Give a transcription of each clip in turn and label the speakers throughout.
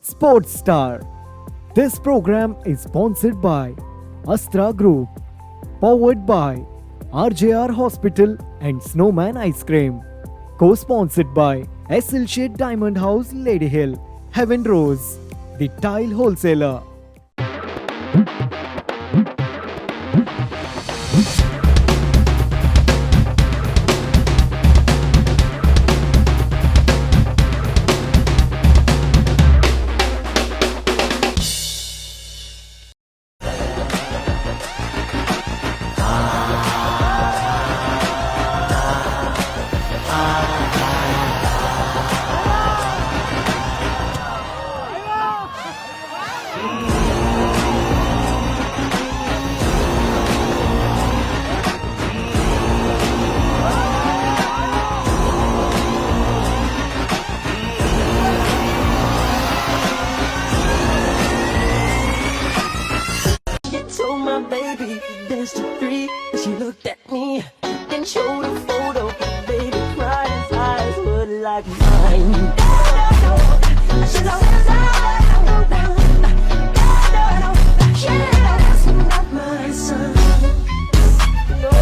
Speaker 1: Sports Star. This program is sponsored by Astra Group, powered by RJR Hospital and Snowman Ice Cream, co-sponsored by SL Shed Diamond House, Lady Hill, Heaven Rose, the tile wholesaler.
Speaker 2: Told my baby dance to three. She looked at me, then showed a photo. Baby cried, his eyes were like mine. That's not my son. No.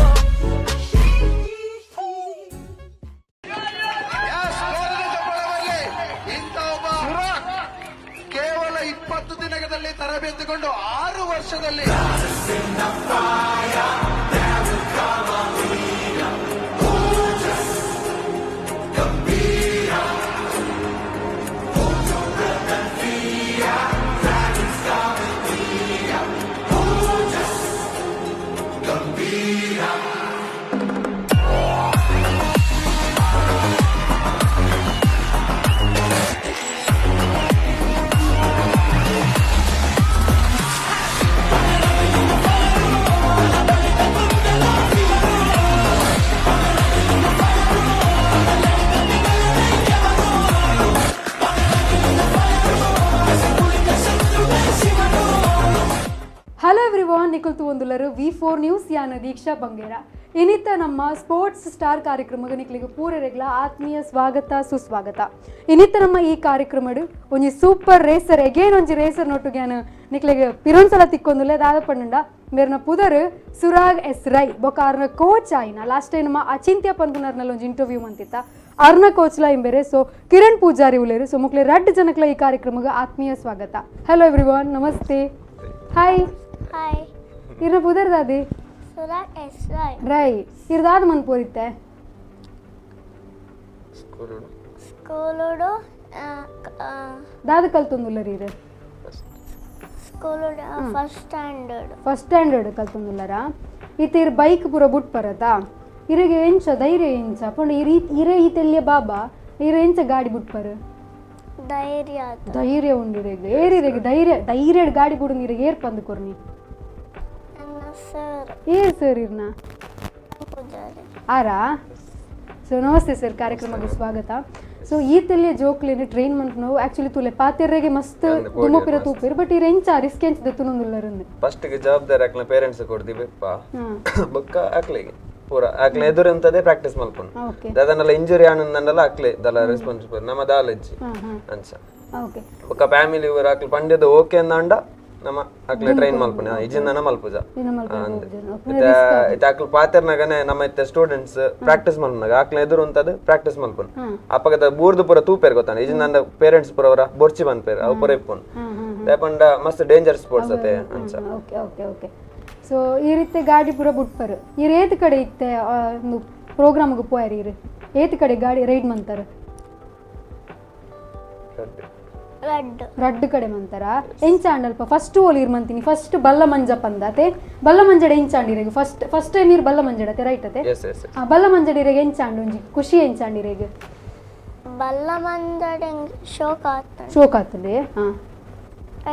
Speaker 3: Yes, ಗೋಧನೆ ಚಪ್ಪಳವಲ್ಲಿ ಇಂಥ ಒಬ್ಬ ಕೇವಲ 20 ದಿನಗಳಲ್ಲಿ ತರಬೇತುಕೊಂಡು 6 ವರ್ಷದಲ್ಲಿ
Speaker 4: hello everyone, Nikhil ತುವಂದುಲರು ವಿ4 news ಯಾನ ದೀಕ್ಷಾ ಬಂಗೇರ. ಇನ್ನಿತ ನಮ್ಮ sports star ಕಾರ್ಯಕ್ರಮಕ್ಕೆ ನಿಕ್ಲಿಗೆ ಪೂರೆರೆಗ್ಲ ಆತ್ಮೀಯ ಸ್ವಾಗತ ಸುಸ್ವಾಗತ. ಇನ್ನಿತ ನಮ್ಮ ಈ ಕಾರ್ಯಕ್ರಮಡು ಒಂಜಿ ಸೂಪರ್ ರೇಸರ್ ಎಗೇನ್ ಒಂಜಿ ರೇಸರ್ ನೊಟ್ಟುಗ್ಯಾನ ನಿಕ್ಲಿಗೆ ಪಿರೊನ್ಸಲ ತಿಕ್ಕೊಂದುಲ್ಲೆ ದಾದ ಪಂಡ ಮೇರ್ನ ಪುದರ್ ಸುರಾಗ್ ಎಸ್ ರೈ ಬೊಕ ಅರ್ನ ಕೋಚ್ ಆಯಿನ ಲಾಸ್ಟ್ ಟೈಮ್ ನಮ್ಮ ಅಚಿಂತ್ಯ ಪನ್ಪುನರ್ನಲ್ಲಿ ಒಂಜಿ ಇಂಟರ್ವ್ಯೂ ಮಂತಿತ್ತ ಅರ್ನ ಕೋಚ್ಲ ಇಂಬೇರೆ. ಸೊ ಕಿರಣ್ ಪೂಜಾರಿ ಉಲ್ಲೇರು. ಸೊ ಮುಕ್ಲೆ ರಡ್ಡ್ ಜನಕ್ಲ ಈ ಕಾರ್ಯಕ್ರಮಕ್ಕೆ ಆತ್ಮೀಯ ಸ್ವಾಗತ. ಹಲೋ ಎವ್ರಿವಾನ್, ನಮಸ್ತೆ, ಹಾಯ್.
Speaker 5: ಹಾಯ್.
Speaker 4: ಇರ್ನ ಪುದರ್ ದಾದಿ?
Speaker 5: ಸುರಾಗ್ ಎಸ್ ರೈ.
Speaker 4: ರೈ, ಇರ್ದಾದ ಮನ್ ಪೋರಿತ್ತೆ?
Speaker 5: ಸ್ಕೂಲುಡು
Speaker 4: ದಾದ ಕಲ್ತೊಂದುಲ್ಲರಿ ಇರು?
Speaker 5: ಸ್ಕೂಲುಡು ಫಸ್ಟ್ ಸ್ಟ್ಯಾಂಡರ್ಡ್.
Speaker 4: ಫಸ್ಟ್ ಸ್ಟ್ಯಾಂಡರ್ಡ್ ಕಲ್ತೊಂದುಲ್ಲರ. ಇತ್ತ ಇರ್ ಬೈಕ್ ಪೂರ ಬುಟ್ ಪರತಾ? ಇರೆಗೆ ಎಂಚ ಧೈರ್ಯ ಎಂಚ ಪಂಡ ಇರ್ ಇರೆ ಈತೆಲ್ಲಿಯ ಬಾಬಾ ಇರ ಎಂಚ ಗಾಡಿ ಬುಟ್ಪರು?
Speaker 5: ಧೈರ್ಯ ಅದು.
Speaker 4: ಧೈರ್ಯ ಉಂಡು ಇರೆಗ್. ಏರಿರೆಗ್ ಧೈರ್ಯ? ಧೈರ್ಯ ಗಾಡಿ ಬುಡುಂದು ಇರೆಗ್ ಏರ್ ಪಂದು ಕೊರ್ನಿ?
Speaker 5: ನನ್ನ ಸರ್.
Speaker 4: ಏರ್ ಸರ್ ಇರ್ನ?
Speaker 5: ಪೂಜಾರಿ.
Speaker 4: ಆರಾ? ಸೊ ನಮಸ್ತೆ ಸರ್, ಕಾರ್ಯಕ್ರಮಕ್ಕೆ ಸ್ವಾಗತ. ಸೊ ಈ ತಲೆಯ ಜೋಕ್ಲೇನು ಟ್ರೈನ್ ಮನ್ಪುನವು ಆಕ್ಚುಲಿ ತುಲೆ ಪಾತೆರ್ರೆಗೆ ಮಸ್ತ್ ದುಮಪಿರ ತೂಪಿರ್, ಬಟ್ ಇರ್ ಎಂಚ ರಿಸ್ಕ್ ಎಂಚ ದೆತ್ತುನೊಂದುಲ್ಲರಂದು?
Speaker 6: ಫಸ್ಟ್ ಗೆ ಜವಾಬ್ದಾರಿ ಅಕ್ಲ ಪೇರೆಂಟ್ಸ್ ಕೊಡ್ದಿ ಬೆಪ್ಪ.
Speaker 4: ಹಾಂ.
Speaker 6: ಬೊಕ್ಕ ಅಕ್ಲೆಗೆ ಪೂರ ಅಕ್ಲೆ ಎದುರಂತದೇ ಪ್ರಾಕ್ಟೀಸ್ ಮಲ್ಪುನು. ದಾದನಲ್ಲ ಇಂಜುರಿ ಆನಂದಲ್ಲ ಅಕ್ಲೆ ದಲ ರೆಸ್ಪಾನ್ಸಿಬಲ್, ನಮ್ಮ ದಾಲಜ್ಜಿ.
Speaker 4: ಹಾಂ ಹಾಂ
Speaker 6: ಅಂಚ. ಬೊಕ್ಕ ಫ್ಯಾಮಿಲಿ ಇವರು ಅಕ್ಲೆ ಪಂಡ್ಯದ ಓಕೆ ಅಂದಾಂಡ ನಮ್ಮ ಅಕ್ಲೆ ಟ್ರೈನ್ ಮಲ್ಪುನ, ಇಜಿಂದನ ಮಲ್ಪುಜ.
Speaker 4: ದಿನ ಮಲ್ಪುನ.
Speaker 6: ಇತ್ತೆ ಅಕ್ಲು ಪಾತೆರ್ನಾಗನೆ ನಮ್ಮ ಇತ್ತೆ ಸ್ಟೂಡೆಂಟ್ಸ್ ಪ್ರಾಕ್ಟೀಸ್ ಮಲ್ಪುನಾಗ ಅಕ್ಲೆ ಎದುರು ಪ್ರಾಕ್ಟೀಸ್ ಮಲ್ಪುನು. ಅಪ್ಪಗದ ಬೂರ್ದು ಪೂರ ತೂಪೇರ್ ಗೊತ್ತಾನ, ಇಜಿಂದ ಪೇರೆಂಟ್ಸ್ ಪೂರ ಅವರ ಬೊರ್ಚಿ ಬಂದ್ಪೇರ್, ಅವು ಪೂರ ಇಪ್ಪುನು. ದಾಯಪಂಡ ಮಸ್ತ್ ಡೇಂಜರ್ ಸ್ಪೋರ್ಟ್ಸ್ ಅತೆ ಅಂಚ.
Speaker 4: ಓಕೆ ಓಕೆ ಓಕೆ ಸೊ ಈ ರೀತಿ ಗಾಡಿ ಪೂರ ಬುಟ್ಪರ್ ಇರ್ ಏತ್ ಕಡೆ ಇತ್ತೆ ಒಂದು ಪ್ರೋಗ್ರಾಮ್ಗೆ ಪೋಯಾರ ಇರು ಏತ್ ಕಡೆ ಗಾಡಿ ರೈಡ್ ಮಂತಾರ?
Speaker 5: ರಡ್ಡು.
Speaker 4: ರಡ್ಡು ಕಡೆ ಮಂತಾರ. ಎಂಚ ಅಂಡಲ್ಪ ಫಸ್ಟ್ ಓಲ್ ಇರ್ ಮಂತೀನಿ? ಫಸ್ಟ್ ಬಲ್ಲ ಮಂಜ ಪಂದಾತೆ. ಬಲ್ಲ ಮಂಜಡ ಎಂಚ ಅಂಡಿರೆಗ್ ಫಸ್ಟ್ ಫಸ್ಟ್ ಟೈಮ್ ಇರ್ ಬಲ್ಲ ಮಂಜಡತೆ, ರೈಟ್ ಅತೆ?
Speaker 6: ಎಸ್ ಎಸ್
Speaker 4: ಆ, ಬಲ್ಲ ಮಂಜಡಿರೆಗ್ ಎಂಚ ಅಂಡು, ಒಂಜಿ ಖುಷಿ ಎಂಚ ಅಂಡಿರೆಗ್?
Speaker 5: ಬಲ್ಲ ಮಂದಡೆ ಶೋಕ ಆಗ್ತಾನೆ.
Speaker 4: ಶೋಕ್ ಆಗ್ತದೆ, ಹಾಂ.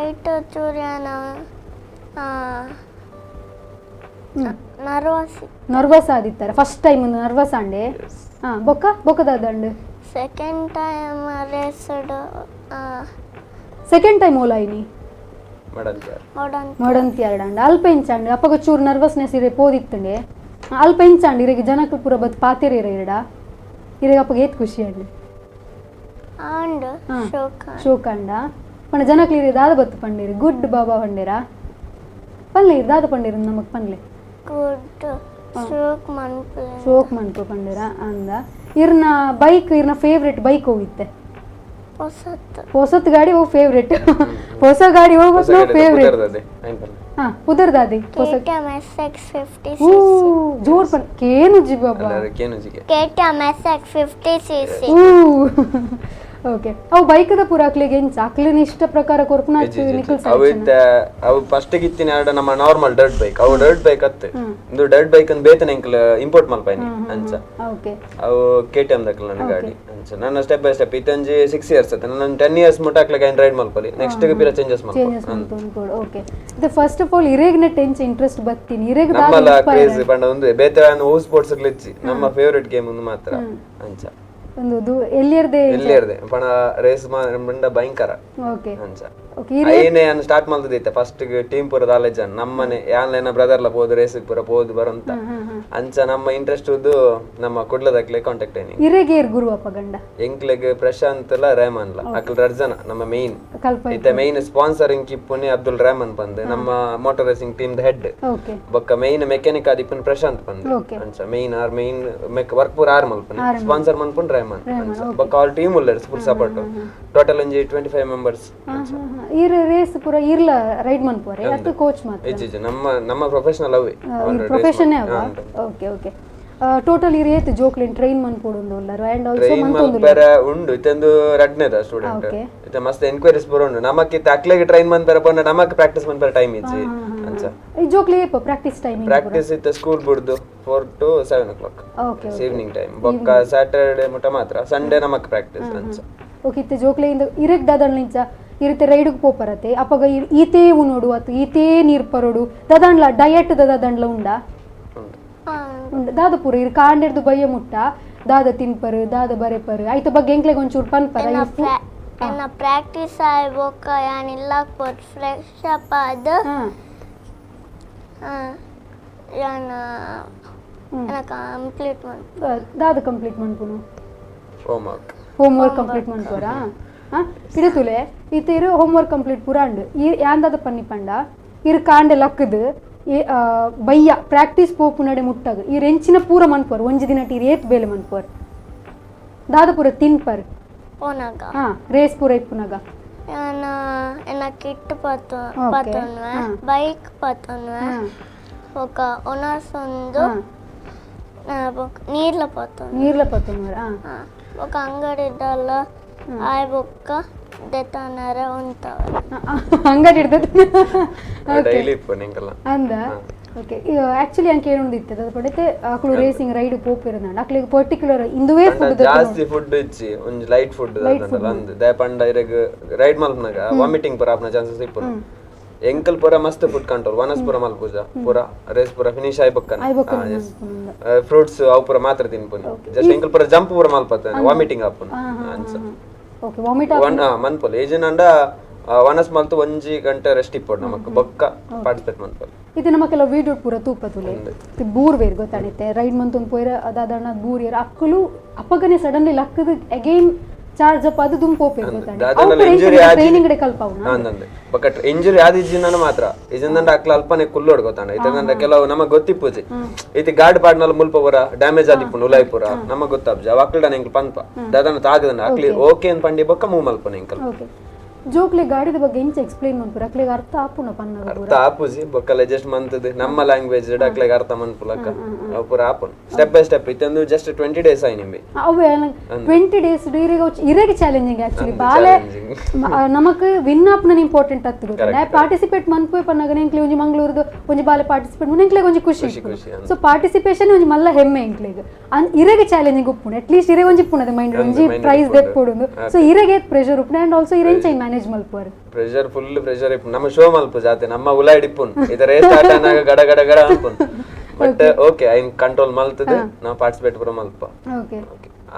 Speaker 5: ಐಟು ಚೂರ್ಯನ ನರ್ವಸ್.
Speaker 4: ನರ್ವಸ್ ಆದಿತ್ತಾರೆ ಫಸ್ಟ್ ಟೈಮ್ ಒಂದು ನರ್ವಸ್ ಅಂಡೆ. ಹಾಂ, ಬೊಕ್ಕ ಬೊಕ್ಕದಾದಂಡು?
Speaker 5: Second time raced.
Speaker 4: Second time ಓಲಾಯಿನಿ?
Speaker 6: ಮಡಂತ್ಯಾರ್.
Speaker 5: ಮೊಡನ್.
Speaker 4: ಮೊಡಂತಿ ಎರಡಂಡ. ಅಲ್ಪ ಎಂಚಾಂಡ್ ಅಪ್ಪಗ? ಚೂರು ನರ್ವಸ್ನೆಸ್ ಇರೆ ಪೋದಿತ್ತಂಡೆ. ಅಲ್ಪ ಎಂಚಾಂಡ್ ಇರೆಗೆ? ಜನಕ್ಕೆ ಪೂರ ಬತ್ ಪಾತೆರ ಇರ ಇರಡ ಇರೆಗೆ ಅಪ್ಪಗ ಏತ್ ಖುಷಿ ಅಂಡ್?
Speaker 5: ಆಂಡ್.
Speaker 4: ಹಾ.
Speaker 5: ಶೋಕ.
Speaker 4: ಶೋಕಂಡ. ಪಂಡ ಜನಕ್ಲಿರಿ ದಾದ ಬತ್ತು ಪಂಡೀರಿ ಗುಡ್ ಬಾಬಾ ಪಂಡೀರಾ ಪನ್ಲೆ ದಾದ ಪಂಡೀರಿ ನಮಕ್ ಪನ್ಲೆ.
Speaker 5: ಗುಡ್ ಶೋಕ್ ಮನ್ಪುಲೆ.
Speaker 4: ಶೋಕ್ ಮನ್ಪು ಪಂಡೀರಾ ಅಂದ. ಇರ್ನ ಬೈಕ್, ಇರ್ನ ಫೇವ್ರೆಟ್ ಬೈಕ್ ಹೋಗಿತ್ತೆ?
Speaker 5: ಹೊಸತ್ತು.
Speaker 4: ಹೊಸತ್ ಗಾಡಿ ಓ ಫೇವ್ರೆಟ್? ಹೊಸ ಗಾಡಿ ಹೋಗ್ಬೇಕು ನಾವು ಫೇವ್ರೆಟ್. ಹಾ, ಪುದರ್ದಾದಿ ಹೊಸ?
Speaker 5: KTM SX 50.
Speaker 4: ಊ ಜೋರ್ ಪನ್ ಕೇನು ಜಿ ಬಾಬಾ.
Speaker 6: ಕೇನುಜಿಗೆ.
Speaker 5: KTM SX 50 CC.
Speaker 4: ಊ ಓಕೆ, ಅವು ಬೈಕ್ದ ಪೂರ ಅಕ್ಲಿಗೆ ಎಂಚ ಅಕ್ಲಿನ ಇಷ್ಟ ಪ್ರಕಾರ ಕೊರ್ಪುನ ನಿಕಲ್?
Speaker 6: ಅವು ಇತ್ತ ಅವು ಫಸ್ಟ್ ಇತ್ತಿನ ಎರಡು ನಮ್ಮ normal dirt bike. ಅವು ಡರ್ಟ್ ಬೈಕ್ ಅತ್ತೆ, ಇಂದು ಡರ್ಟ್ ಬೈಕ್ ಅಂತ ಬೇತನೆ ಎಂಕಲ್ ಇಂಪೋರ್ಟ್ ಮಲ್ಪಾಯ್ನಿ ಅಂಚ. ಅವು ಕೆಟಿಎಂ ದಕ್ಕಲ್ ನನ್ನ ಗಾಡಿ ಅಂಚ. ನನ್ನ step by step ಇತ್ತಂಜಿ 6 years ಅತ್ತೆ, ನನ್ನ 10 ಇಯರ್ಸ್ ಮುಟ್ಟ ಅಕ್ಲಿಗೆ ರೈಡ್ ಮಲ್ಪಲಿ, ನೆಕ್ಸ್ಟ್ ಪಿರ ಚೇಂಜಸ್ ಮಲ್ಪ.
Speaker 4: ಚೇಂಜಸ್ ಮಾಡ್ಕೊಂಡು. ಓಕೆ, ಇದು first of all ಇರೇಗ್ ನೆಟ್ ಎಂಚ ಇಂಟ್ರೆಸ್ಟ್ ಬತ್ತೀನಿ ಇರೇಗ್?
Speaker 6: ನಮ್ಮಲ್ಲ ಕ್ರೇಜ್ ಪಂಡ ಒಂದು ಬೇತೆ ಹೂ ಸ್ಪೋರ್ಟ್ಸ್ ಇಚ್ಚಿ, ನಮ್ಮ ಫೇವರೇಟ್ ಗೇಮ್ ಒಂದು ಮಾತ್ರ ಅಂಚ.
Speaker 4: ಒಂದು ಎಲ್ಲಿಯರ್ದೆ?
Speaker 6: ಎಲ್ಲಿ ಇರ್ದೆ ಪಣ ರೇಸ್ ಪಂಡ ಭಯಂಕರ. ಅಂಚ. ಐನೇ ಅನ್ ಸ್ಟಾರ್ಟ್ ಮಲ್ತದೈತೆ ಫಸ್ಟ್ ಟೀಮ್ ಪೂರ ದಾಲೇಜ್ ನಮ್ಮನೆ ಯಾನ್ಲೇನ ಬ್ರದರ್ಲ ಪೋದು ರೇಸ್ ಪೂರ ಪೋದು ಬರಂತ ಅಂಚ. ನಮ್ಮ ಇಂಟ್ರೆಸ್ಟ್ ಉದ್ದು ನಮ್ಮ ಕುಡ್ಲದಕ್ಲೆ ಕಾಂಟ್ಯಾಕ್ಟ್ ಐನಿ.
Speaker 4: ಇರೇಗೇರ್ ಗುರು ಅಪ್ಪ ಗಂಡ?
Speaker 6: ಎಂಕ್ಲೆಗ್ ಪ್ರಶಾಂತ್ ಲ ರೆಹಮಾನ್ ಲ ಅಕ್ಲ್ ರಡ್ ಜನ ನಮ್ಮ ಮೇನ್.
Speaker 4: ಕಲ್ಪ.
Speaker 6: ಇತ್ತೆ ಮೇನ್ ಸ್ಪಾನ್ಸರ್ ಇಂಕ್ ಇಪ್ಪುನಿ ಅಬ್ದುಲ್ ರೆಹಮಾನ್ ಪಂದ್, ನಮ್ಮ motor racing team the head. ಬೊಕ್ಕ ಮೇನ್ ಮೆಕ್ಯಾನಿಕ್ ಆದಿಪ್ಪುನಿ ಪ್ರಶಾಂತ್ ಪಂದ್. ಅಂಚ main R main work ಪೂರ ಆರ್ ಮಲ್ಪುನಿ, ಸ್ಪಾನ್ಸರ್ ಮನ್ಪುನ್ ರೆಹಮಾನ್ ಅಂಚ. ಬೊಕ್ಕ ಆಲ್ ಟೀಮ್ ಉಲ್ಲೆರ್ full support, total ಒಂಜಿ 25 ಮೆಂಬರ್ಸ್.
Speaker 4: ಇರ್ ರೇಸ್ ಪೂರ ಇರ್ಲ ರೈಡ್ ಮನ್ಪುವರೆ ಅತ್ತು ಕೋಚ್ ಮಾತ್ರ?
Speaker 6: ಇಜ್ಜಿ, ನಮ್ಮ ನಮ್ಮ ಪ್ರೊಫೆಷನಲ್ ಅವೇ.
Speaker 4: ಪ್ರೊಫೆಷನ್ ಅವ. Okay okay, total ಇರ್ ಏತ್ ಜೋಕ್ಲೆನ್ ಟ್ರೈನ್ ಮನ್ಪೊಡುಂದು ಉಲ್ಲರು and also
Speaker 6: train
Speaker 4: ಮಂತೊಂದು?
Speaker 6: ಮಲ್ಪೆರೆ ಉಂಡು, ಇತ್ತೊಂದು ರಡ್ನೇದ ಸ್ಟೂಡೆಂಟ್. ಇತ್ತೆ ಮಸ್ತ್ ಎನ್ಕ್ವೈರೀಸ್ ಪೂರ ಉಂಡು ನಮಕ್. ಇತ್ತೆ ಅಕ್ಲೆಗ್ ಟ್ರೈನ್ ಮನ್ಪೆರೆ ಪೋಂಡ ನಮಕ್ ಪ್ರಾಕ್ಟೀಸ್ ಮನ್ಪೆರೆ ಟೈಮ್ ಇಜ್ಜಿ ಅಂಚ.
Speaker 4: ಈ ಜೋಕ್ಲೆ ಏಪ practice timing?
Speaker 6: Practice ಇತ್ತೆ ಸ್ಕೂಲ್ ಬುಡ್ದು 4 to 7 o'clock evening time. ಬೊಕ್ಕ ಸ್ಯಾಟರ್ಡೆ ಮುಟ ಮಾತ್ರ, ಸಂಡೇ ನಮಕ್ ಪ್ರಾಕ್ಟೀಸ್ ಅಂಚ.
Speaker 4: ಓಕೆ, ಇತ್ತೆ ಜೋಕ್ಲೆ ಇಂದ ಇರೆಗ್ ದಾದಂಡ್ಲಿಂಚ ಇರುತ್ತೆ ರೈಡ್ಗೆ ಪೋಪರತೆ ಅಪಗ ಈತೇ ಉನೋಡು ಅತ್ತು ಈತೇ ನೀರ್ ಪರೋಡು ದಾದಂಡ್ಲ ಡಯಟ್ ದಾದಂಡ್ಲ ಉಂಡಾ?
Speaker 6: ಉಂಟು.
Speaker 4: ಉಂಡು. ದಾದ ಪೂರ ಇರ್ ಕಾಂಡೆರ್ದು ಬಯ್ಯ ಮುಟ್ಟ ದಾದ ತಿನ್ಪರು, ದಾದ ಬರೆಪರು, ಐತ ಬಗ್ಗೆ ಎಂಕ್ಲೆಗ್ ಒಂಚೂರು ಪನ್ಪರ?
Speaker 5: ಎನ್ನ ಪ್ರಾಕ್ಟೀಸ್ ಆಯ್ ಬೊಕ್ಕ ಯಾನ್ ಇಲ್ಲಾಕ್ ಪೋದು ಫ್ರೆಶ್ ಅಪ್ ಆದ್ ಯಾನ್ ಎನ್ನ ಕಂಪ್ಲೀಟ್ ಮನ್ಪು.
Speaker 4: ದಾದ ಕಂಪ್ಲೀಟ್ ಮನ್ಪುನು?
Speaker 6: Home work.
Speaker 4: Home work complete ಮನ್ಪುವರಾ? ಹಾಂ, ಇಡತುಲೆ ಇತ್ತೆ ಇರು home work complete ಪೂರ ಉಂಡು. ಈ ಯಾಂದಾದ ಪನ್ನಿ ಪಂಡ ಇರು ಕಾಂಡೆ ಲಕ್ಕದು ಬಯ್ಯ ಪ್ರಾಕ್ಟೀಸ್ ಪೋಪು ನಡೆ ಮುಟ್ಟಾಗ ಇರ್ ಎಂಚಿನ ಪೂರ ಮನ್ಪುವರ್? ಒಂಜಿ ದಿನ ಇರ್ ಏತ್ ಬೇಲೆ ಮನ್ಪುವರ್, ದಾದ ಪೂರ ತಿನ್ಪರ್?
Speaker 5: ಪೋನಾಗ?
Speaker 4: ಹಾ, ರೇಸ್ ಪೂರ ಇಪ್ಪುನಾಗ.
Speaker 5: ಯಾನ್ ಎನ್ನ ಕಿಟ್ ಪತ್ತು ಪತ್ತೊನ್ವೆ, ಬೈಕ್ ಪತ್ತೊನ್ವೆ, ಬೊಕ್ಕ ಒನಸ್ ಒಂದು, ಬೊಕ್ಕ ನೀರ್ಲ ಪತ್ತೊನ್ವೆ.
Speaker 4: ನೀರ್ಲ ಪತ್ತೊನ್ವರ್.
Speaker 5: ಬೊಕ್ಕ ಅಂಗಡಿದಲ್ಲ ಆಯ್ ಬೊಕ್ಕ ದೆತನರ ಉಂತವೆ.
Speaker 4: ಅಂಗಡಿ ಹಿಡ್ದದ?
Speaker 6: ಡೈಲಿ ಇಪ್ಪು ನಿಂಕಲ್ಲ.
Speaker 4: ಅಂದ. ಓಕೆ, ಆಕ್ಚುಲಿ ಅಂಕ ಏನೊಂದು ಅದು ಪಡೆತೆ ಅಕುಲು ರೇಸಿಂಗ್ ರೈಡ್ ಪೋಪಿರೋದಂಡ ಅಕ್ಲಿಗೆ ಪರ್ಟಿಕ್ಯುಲರ್ ಇಂದುವೇ ಫುಡ್?
Speaker 6: ಜಾಸ್ತಿ ಫುಡ್ ಇಚ್ಚಿ, ಒಂಜಿ ಲೈಟ್ ಫುಡ್ ಅಂದ್ ದಾಯ ಪಂಡ ಇರೆಗ್ ರೈಡ್ ಮಲ್ಪನಾಗ ವಾಮಿಟಿಂಗ್ ಪೂರ ಆಪುನ ಚಾನ್ಸಸ್ ಇಪ್ಪುನು. ಎಂಕಲ್ ಪೂರ ಮಸ್ತ್ ಫುಡ್ ಕಂಟ್ರೋಲ್, ವನಸ್ ಪೂರ ಮಲ್ಪುಜ, ಪೂರ ರೇಸ್ ಪೂರ ಫಿನಿಶ್ ಆಯ್ ಬೊಕ್ಕನೆ ಫ್ರೂಟ್ಸ್ ಅವು ಪೂರ ಮಾತ್ರ ತಿನ್ಪುನಿ. ಜಸ್ಟ್ ಎಂಕಲ್ ಪೂರ ಜಂಪ್ ಪೂರ ಮಲ್ಪತ್ತ ವಾಮಿಟಿಂಗ್ ಆಪುನು ಅಂಚ.
Speaker 4: Okay, vomit?
Speaker 6: One ಮನ್ಪೊಲಿ ಏಜಿನಂಡ ವನಸ್ ಮಲ್ತು ಒಂಜಿ ಗಂಟೆ ರೆಸ್ಟ್ ಇಪ್ಪೊಡು ನಮಕ್, ಬೊಕ್ಕ ಪಾರ್ಟಿಸಿಪೇಟ್ ಮನ್ಪೊಲಿ.
Speaker 4: ಇದು ನಮ್ಮ ಕೆಲವು ವೀಡಿಯೋ ಪೂರ ತೂಪತುಲೆ ಬೂರ್ ವೇರ್ ಗೊತ್ತಾಣಿತ್ತೆ ರೈಡ್ ಮಂತೊಂದು ಪೋಯ್ರ ಅದಾದಣ್ಣ ಬೂರ್ ಏರ್ ಅಕ್ಕಲು ಅಪ್ಪಗನೆ ಸಡನ್ಲಿ ಲಕ್ಕದ again charge up ಅದು ದುಂಪು ಪೋಪೇರ್.
Speaker 6: ದಾದನ ಇಂಜುರಿ.
Speaker 4: ಟ್ರೈನಿಂಗ್ ಕಡೆ ಕಲ್ಪಾವುನ?
Speaker 6: ಅಂದಂದೆ ಬೊಕ್ಕ ಇಂಜುರಿ ಆದಿಜ್ಜಿನ ಮಾತ್ರ ಇಜಿಂದಂಡ ಅಕ್ಲ ಅಲ್ಪನೆ ಕುಲ್ಲೋಡ್ ಗೊತ್ತಾಂಡ. ಇತ್ತಂಡ ಕೆಲವು ನಮಗ್ ಗೊತ್ತಿಪ್ಪುಜಿ, ಇತಿ ಗಾಡ್ ಪಾಡ್ನಲ್ಲ ಮುಲ್ಪ ಪೂರ ಡ್ಯಾಮೇಜ್ ಆದಿಪ್ಪುಂಡು ಉಲಾಯ್ ಪೂರ, ನಮಗ್ ಗೊತ್ತಾಪ್ಜಿ. ಅವ ಅಕ್ಲಡ ಎಂಕಲ್ ಪನ್ಪ ದಾದನ ತಾಗದನ ಅಕ್ಲಿ ಓಕೆ ಅಂತ ಪಂಡಿ ಬೊಕ್ಕ ಮೂವ್ ಮಲ್ಪನ ಎಂಕಲ್.
Speaker 4: ಓಕೆ, ಜೋಕ್ಲೆ ಗಾಡಿದ ಬಗ್ಗೆ ಇಂಚ ಎಕ್ಸ್ಪ್ಲೈನ್ ಮನ್ಪುರ ಅಕ್ಲೆಗ್ ಅರ್ಥ ಆಪುನ ಪನ್ನಗ?
Speaker 6: ಅರ್ಥ ಆಪುಜಿ, ಬೊಕ್ಕಲ ಜಸ್ಟ್ ಮಂತದ್ ನಮ್ಮ ಲ್ಯಾಂಗ್ವೇಜ್ ಅಕ್ಲೆಗ್ ಅರ್ಥ ಮನ್ಪುಲಕ್ಕ ಅವು ಪೂರ ಆಪುನ್ step by step. ಇತ್ತೊಂದು ಜಸ್ಟ್ 20 ಡೇಸ್ ಆಯ್ ನಿಂಬಿ.
Speaker 4: ಅವೆ 20 ಡೇಸ್ ಇರೆಗ್ ಇರೆಗ್ ಚಾಲೆಂಜಿಂಗ್ ಆಕ್ಚುಲಿ ಬಾಲೆ. ನಮಕ್ ವಿನ್ ಆಪ್ನ ಇಂಪಾರ್ಟೆಂಟ್ ಅತ್ತು ಗೊತ್ತ, ಪಾರ್ಟಿಸಿಪೇಟ್ ಮನ್ಪುವೆ ಪನ್ನಗ ಎಂಕ್ಲೆ ಒಂಜಿ ಮಂಗಳೂರುದು ಒಂಜಿ ಬಾಲೆ ಪಾರ್ಟಿಸಿಪೇಟ್ ಎಂಕ್ಲೆಗ್ ಒಂಜಿ ಖುಷಿ.
Speaker 6: ಖುಷಿ.
Speaker 4: ಸೊ ಪಾರ್ಟಿಸಿಪೇಷನ್ ಒಂಜಿ ಮಲ್ಲ ಹೆಮ್ಮೆ ಎಂಕ್ಲೆಗ್. ಇರೆಗ್ ಚಾಲೆಂಜಿಂಗ್ ಉಪ್ಪುಂಡು, ಅಟ್ಲೀಸ್ಟ್ ಇರೆಗ್ ಒಂಜಿ ಇಪ್ಪುಂಡು ಮೈಂಡ್ ಒಂಜಿ ಪ್ರೈಸ್ ದೆಪ್ಪೊಡುಂದು. ಸೊ ಇರೆಗೆ ಪ್ರೆಷರ್ ಉಪ್ಪುಂಡು ಅಂಡ್ ಆಲ್ಸೋ ಇರೆಂಚ ಮ್ಯಾನೇಜ್ ಮಲ್ಪುವರ್?
Speaker 6: Pressure full pressure ಇಪ್ಪು. ನಮ್ಮ ಶೋ ಮಲ್ಪ ಜಾತೆ ನಮ್ಮ ಉಲಾಯ್ಡ್ ಇಪ್ಪುನ್. ಇದ ರೇಸ್ ಸ್ಟಾರ್ಟ್ ಆನಾಗ ಗಡ ಗಡ ಗಡ ಅನ್ಪುನ್, but okay I control ಮಲ್ತದೆ ನಾವು ಪಾರ್ಟಿಸಿಪೇಟ್ ಪೂರ ಮಲ್ಪ.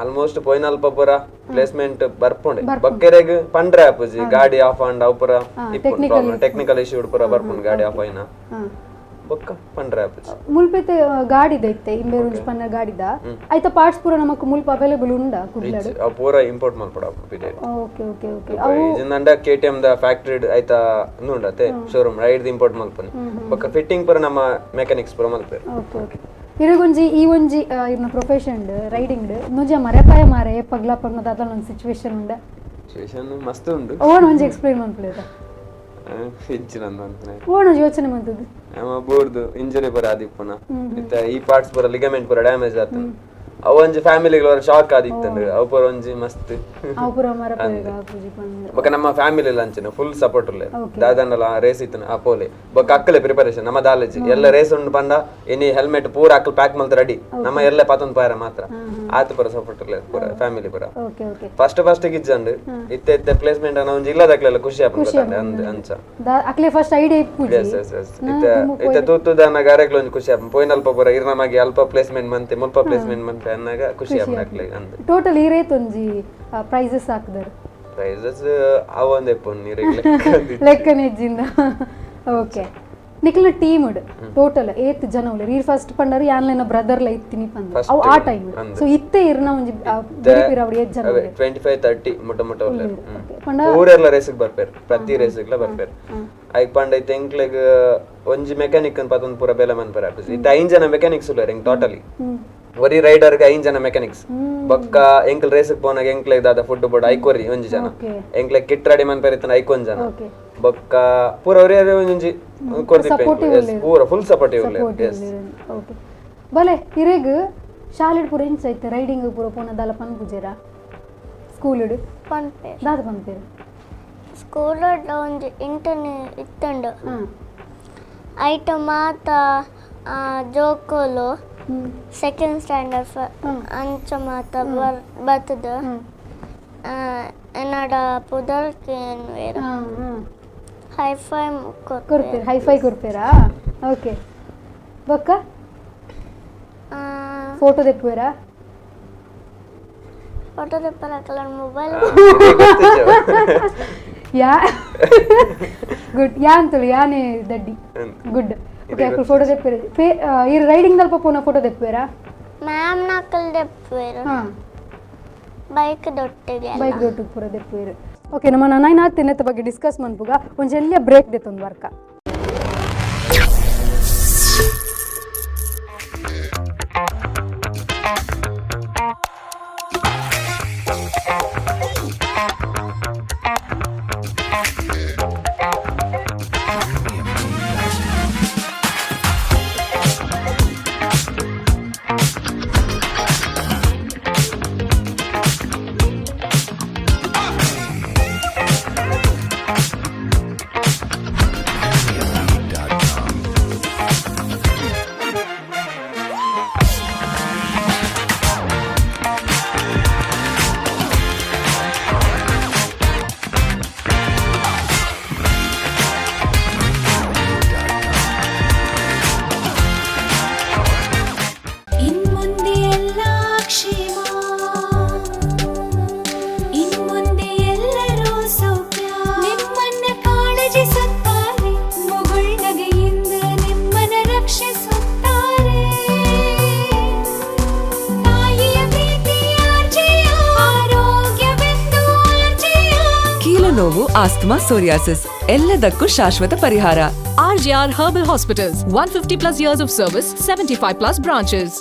Speaker 6: ಆಲ್ಮೋಸ್ಟ್ ಪೋಯಿನ ಅಲ್ಪ ಪೂರ ಪ್ಲೇಸ್ಮೆಂಟ್ ಬರ್ಪುಂಡೆ. ಬಕ್ಕೆರೆಗ್ ಪಂಡ್ರೆ ಆಪುಜಿ, ಗಾಡಿ ಆಫ್ ಆಂಡ್ ಅವು ಪೂರ ಇಪ್ಪುಂಡು problem, technical issue ಪೂರ ಬರ್ಪುಂಡು ಗಾಡಿ ಆಫ್ ಆಯ್ನ. ಬೊಕ್ಕ ಪಂಡ್ರೆ ಆಪುಜಿ.
Speaker 4: ಮುಲ್ಪೆತೆ ಗಾಡಿದ ಇತ್ತೆ ಇಂಬೇರ್ ಒಂಜಿ ಪನ್ನ ಗಾಡಿದ ಐತ ಪಾರ್ಟ್ಸ್ ಪೂರ ನಮಕ್ ಮುಲ್ಪ ಅವೈಲೇಬಲ್ ಉಂಡ ಕುಡ್ಲಡ್?
Speaker 6: ಇಜ್ಜಿ, ಅವು ಪೂರ ಇಂಪೋರ್ಟ್ ಮಲ್ಪೊಡು ಪಿದಯ್.
Speaker 4: Okay okay okay ಅವು
Speaker 6: ಇಜಿಂದಂಡ ಕೆಟಿಎಂ ದ ಫ್ಯಾಕ್ಟರಿ ಐತ ಉಂಡತೆ ಶೋರೂಮ್ ರೈಡ್ ಇಂಪೋರ್ಟ್ ಮಲ್ಪುನಿ. ಬೊಕ್ಕ ಫಿಟ್ಟಿಂಗ್ ಪೂರ ನಮ್ಮ ಮೆಕ್ಯಾನಿಕ್ಸ್ ಪೂರ ಮಲ್ಪೆರ್.
Speaker 4: ಓಕೆ ಓಕೆ, ಇರಗೊಂಜಿ ಈ ಒಂಜಿ ಇರ್ನ ಪ್ರೊಫೆಷನ್ ರೈಡಿಂಗ್ ಒಂಜಿ ಮರೆಪಾಯ ಮಾರೆ ಪಗ್ಲ ಪಗ್ನ ದಾದಲ ಒಂದು ಸಿಚುವೇಶನ್ ಉಂಡ?
Speaker 6: ಸಿಚುವೇಶನ್ ಮಸ್ತ್ ಉಂಡು.
Speaker 4: ಓಣ ಒಂಜಿ ಎಕ್ಸ್ಪ್ಲೈನ್ ಮನ್ಪುಲೇತ.
Speaker 6: ಹೆಚ್ಚಿನ ಅಂತಾನೆ.
Speaker 4: ಓಣ ಒಂಜಿ ಯೋಚನೆ ಮಂತದ್ದು.
Speaker 6: ನಮ್ಮ ಬೋರ್ದು ಇಂಜುರಿ ಪೂರ ಆದಿಪ್ಪುನ ಇತ್ತೆ ಈ ಪಾರ್ಟ್ಸ್ ಪೂರ ಲಿಗಮೆಂಟ್ ಪೂರ ಡ್ಯಾಮೇಜ್ ಆತನ. ಅವು ಒಂಜಿ ಫ್ಯಾಮಿಲಿಗೆ ಶಾಕ್ ಆದಿತ್ತಂಡು. ಅವು ಪೂರ ಒಂಜಿ ಮಸ್ತ್.
Speaker 4: ಅವು ಪೂರ ಮರಪಾಯ ಪೂಜಿ ಪಂದ್.
Speaker 6: ಬೊಕ್ಕ ನಮ್ಮ ಫ್ಯಾಮಿಲಿ ಅಂಚನೆ ಫುಲ್ ಸಪೋರ್ಟ್ ಉಲ್ಲೆ. ದಾದಂಡಲ ರೇಸ್ ಇತ್ತನ ಆ ಪೋಲೆ ಬೊಕ್ಕ ಅಕ್ಕಲೆ ಪ್ರಿಪರೇಷನ್ ನಮ್ಮ ದಾಲೇಜ್ ಎಲ್ಲ ರೇಸ್ ಉಂಡು ಪಂಡ ಎನಿ ಹೆಲ್ಮೆಟ್ ಪೂರ ಅಕ್ಕಲ್ ಪ್ಯಾಕ್ ಮಲ್ತ ರೆಡಿ. ನಮ್ಮ ಎಲ್ಲ ಪತೊಂದು ಪಾರ ಮಾತ್ರ ಆತ ಪೂರ ಸಪೋರ್ಟ್ ಉಲ್ಲೆ ಪೂರ ಫ್ಯಾಮಿಲಿ ಪೂರ.
Speaker 4: Okay okay
Speaker 6: first first ಗಿಜ್ಜಂಡು ಇತ್ತೆ ಇತ್ತೆ ಪ್ಲೇಸ್ಮೆಂಟ್ ಅನ್ನ ಒಂಜಿ ಇಲ್ಲದಕ್ಲೆಲ್ಲ ಖುಷಿ ಆಪುಂಡು ಅಂದ್ ಅಂಚ.
Speaker 4: ಅಕ್ಲೆ ಫಸ್ಟ್ ಐಡಿಯಾ ಇಪ್ಪುಜಿ.
Speaker 6: ಎಸ್ ಎಸ್ ಎಸ್ ಇತ್ತೆ ಇತ್ತೆ ತೂತುದಾನ ಗಾರೆಗ್ಲ ಒಂಜಿ ಖುಷಿ ಆಪುಂಡು. ಪೋಯಿನ ಅಲ್ಪ ಪೂರ ಇರ್ನ ಮಗಿ ಅಲ್ಪ ಪ್ಲೇಸ್ಮೆಂಟ್ ಮಂತೆ ಮುಲ್ಪ ಪ್ಲೇಸ್ಮೆಂಟ್ ಮಂತೆ ಅನ್ನಾಗ ಖುಷಿ ಆಪುಂಡು ಅಕ್ಲೆಗ್ ಅಂದ್.
Speaker 4: ಟೋಟಲ್ ಈ ರೇತ್ ಒಂಜಿ ಪ್ರೈಸಸ್ ಹಾಕಿದಾರೆ?
Speaker 6: ಪ್ರೈಸಸ್ ಅವೊಂದೇ ಪೊನ್ನು ನೀರಿಗೆ.
Speaker 4: ಲೆಕ್ಕನೆಜ್ಜಿಂದ. ಓಕೆ, ನಿಕ್ಲ ಟೀಮ್ ಟೋಟಲ್ ಏತ್ ಜನ ಉಲ್ಲೆರ್? ಈರ್ ಫಸ್ಟ್ ಪಂಡರು ಯಾನ್ಲೆನ ಬ್ರದರ್ ಲ ಇತ್ತಿನಿ ಪಂದ್.
Speaker 6: First
Speaker 4: ಅವು ಆ ಟೈಮ್.
Speaker 6: ಅಂದ್.
Speaker 4: ಸೊ ಇತ್ತೆ ಇರ್ನ ಒಂಜಿ ಬಿರಿಪಿರವಡ್ ಏತ್ ಜನ ಉಲ್ಲೆರ್?
Speaker 6: 25 30 ಮುಟ್ಟ ಮುಟ್ಟ ಉಲ್ಲೆರ್.
Speaker 4: Okay. ಪಂಡ
Speaker 6: ಊರೆಲ್ಲ ರೇಸಿಗೆ ಬರ್ಪೇರ್, ಪ್ರತಿ ರೇಸಿಗ್ಲ ಬರ್ಪೇರ್. ಐಕ್ ಪಂಡ ಇತ್ತೆ ಎಂಕ್ಲೆಗ್ ಒಂಜಿ ಮೆಕ್ಯಾನಿಕ್ ಪತೊಂದು ಪೂರ ಬೇಲೆ ಮನ್ಪೆರ್ ಆಪುಜಿ. ಇತ್ತೆ ಐನ್ ಜನ ಮೆಕ್ಯಾನಿಕ್ಸ್ ಉಲ್ಲೆರ್ ಎಂಕ್ ಟೋಟಲಿ. ಒರಿ ರೈಡರ್ಗೆ ಐನ್ ಜನ ಮೆಕ್ಯಾನಿಕ್ಸ್. ಬೊಕ್ಕ ಎಂಕ್ಲ್ ರೇಸಿಗೆ ಪೋನಾಗ ಎಂಕ್ಲೆಗ್ ದಾದ ಫುಡ್ ಬೋಡ ಐಕ್ ಒರಿ ಒಂಜಿ ಜನ. ಎಂಕ್ಲೆಗ್ ಕಿಟ್ ರೆಡಿ ಮನ್ಪೆರ್ ಇತ್ತನ ಐಕ್ ಒಂಜಿ ಜನ. ಬೊಕ್ಕ ಪೂರ ಒರಿ ಒಂಜಿ ಕೊರ್ದಿಪ್ಪೆ.
Speaker 4: Supportive ಉಲ್ಲೆರ್.
Speaker 6: ಪೂರ ಫುಲ್ ಸಪೋರ್ಟಿವ್ ಉಲ್ಲೆರ್.
Speaker 4: Support
Speaker 6: yes.
Speaker 4: ಓಕೆ, ಬಲೆ ಇರೆಗ್ ಶಾಲೆಡ್ ಪೂರ ಎಂಚ ಇತ್ತೆ ರೈಡಿಂಗ್ ಪೂರ ಪೋನ ದಾಲ ಪನ್ಪುಜೆರಾ ಸ್ಕೂಲ್
Speaker 5: ಪನ್ಪೇರು.
Speaker 4: ದಾದ ಪನ್ಪೇರು?
Speaker 5: ಸ್ಕೂಲ್ ಒಂಜಿ ಇಂಟರ್ನ್ ಇತ್ತುಂಡು. ಐಟ ಮಾತ ಜೋಕುಲು ಸೆಕೆಂಡ್ ಸ್ಟ್ಯಾಂಡರ್ಡ್ ಅಂಚ ಮಾತ ಬರ್ ಬತ್ತದ ಎನ್ನಡ ಪುದರ್ ಕೇನ್ವೇರು.
Speaker 4: ಹಾ ಹಾ
Speaker 5: ಹೈಫೈ ಕೊರ್ಪೇರು.
Speaker 4: ಕೊರ್ಪೇರು, ಹೈಫೈ ಕೊರ್ಪೇರಾ? ಓಕೆ, ಬೊಕ್ಕ ಫೋಟೋ ದೆಪ್ಪುವೆರಾ?
Speaker 5: ಫೋಟೋ ತೆಪ್ಪರ ಮೊಬೈಲ್.
Speaker 4: ಯಾ ಗುಡ್ ಯಾ ಅಂತೇಳಿ ಯಾನೇ ದಡ್ಡಿ. ಗುಡ್. ಓಕೆ, ಅಕುಲು ಫೋಟೋ ದೆಪ್ಪೇರು. ಫೇ ಈ ರೈಡಿಂಗ್ ದಲ್ಪ ಪೋನ ಫೋಟೋ ದೆಪ್ಪುವೆರಾ?
Speaker 5: ಮ್ಯಾಮ್ ನಕಲ್ ದೆಪ್ಪುವೆರು. ಬೈಕ್ ದೊಟ್ಟಿಗೆ.
Speaker 4: ಬೈಕ್ ದೊಟ್ಟಿಗೆ ಪೂರ ದೆಪ್ಪುವೆರು. ಓಕೆ, ನಮ್ಮ ನೈನ್ ತಿನ್ನತ್ತ ಬಗ್ಗೆ ಡಿಸ್ಕಸ್ ಮನ್ಪುಗ. ಒಂಜಿ ಎಲ್ಲಿಯ ಬ್ರೇಕ್ ದೆತ್ತೊಂದು ವರ್ಕ.
Speaker 7: ಇನ್ಮುಂದೆ ಎಲ್ಲ ಕ್ಷೇಮ, ಇನ್ಮುಂದೆ ಎಲ್ಲರೂ ಸೌಖ್ಯ. ನಿಮ್ಮನ್ನ ಕಾಳಜಿಸುತ್ತಾರೆ, ಮುಗುಳ್ನಗೆಯಿಂದ ನಿಮ್ಮನ್ನ ರಕ್ಷಿಸುತ್ತಾರೆ. ತಾಯಿಯ ಪ್ರೀತಿ ಆರ್ಜೆಯ, ಆರೋಗ್ಯವೆಂದು ಆರ್ಜೆಯ.
Speaker 8: ಕೀಲು ನೋವು, ಆಸ್ತಮಾ, ಸೋರಿಯಾಸಿಸ್ ಎಲ್ಲದಕ್ಕೂ ಶಾಶ್ವತ ಪರಿಹಾರ.
Speaker 9: RJR Herbal Hospitals, 150 plus years of service, 75 plus branches.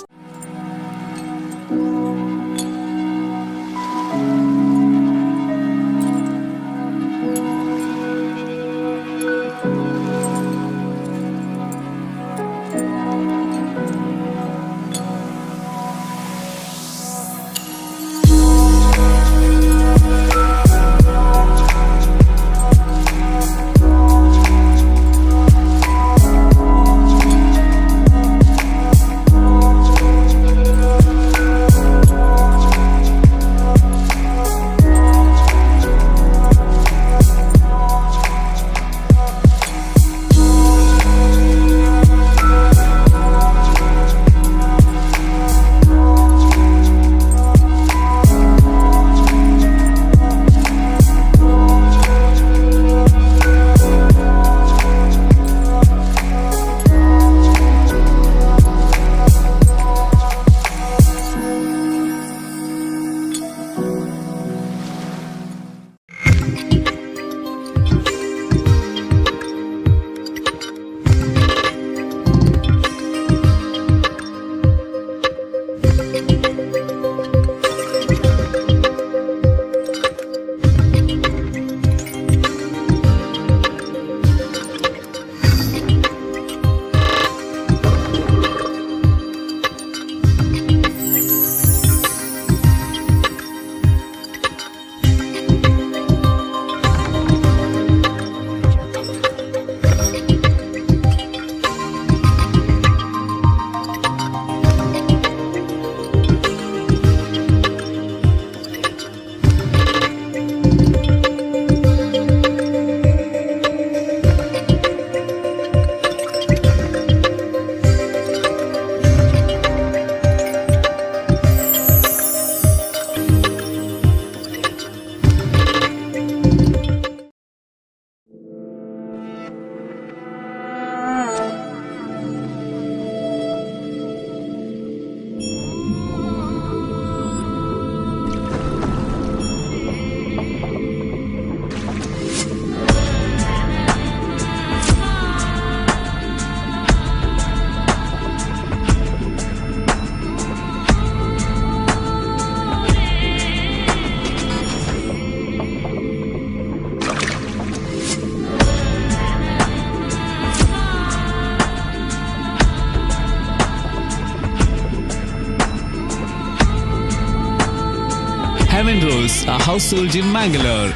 Speaker 10: Sports, a household in Mangalore.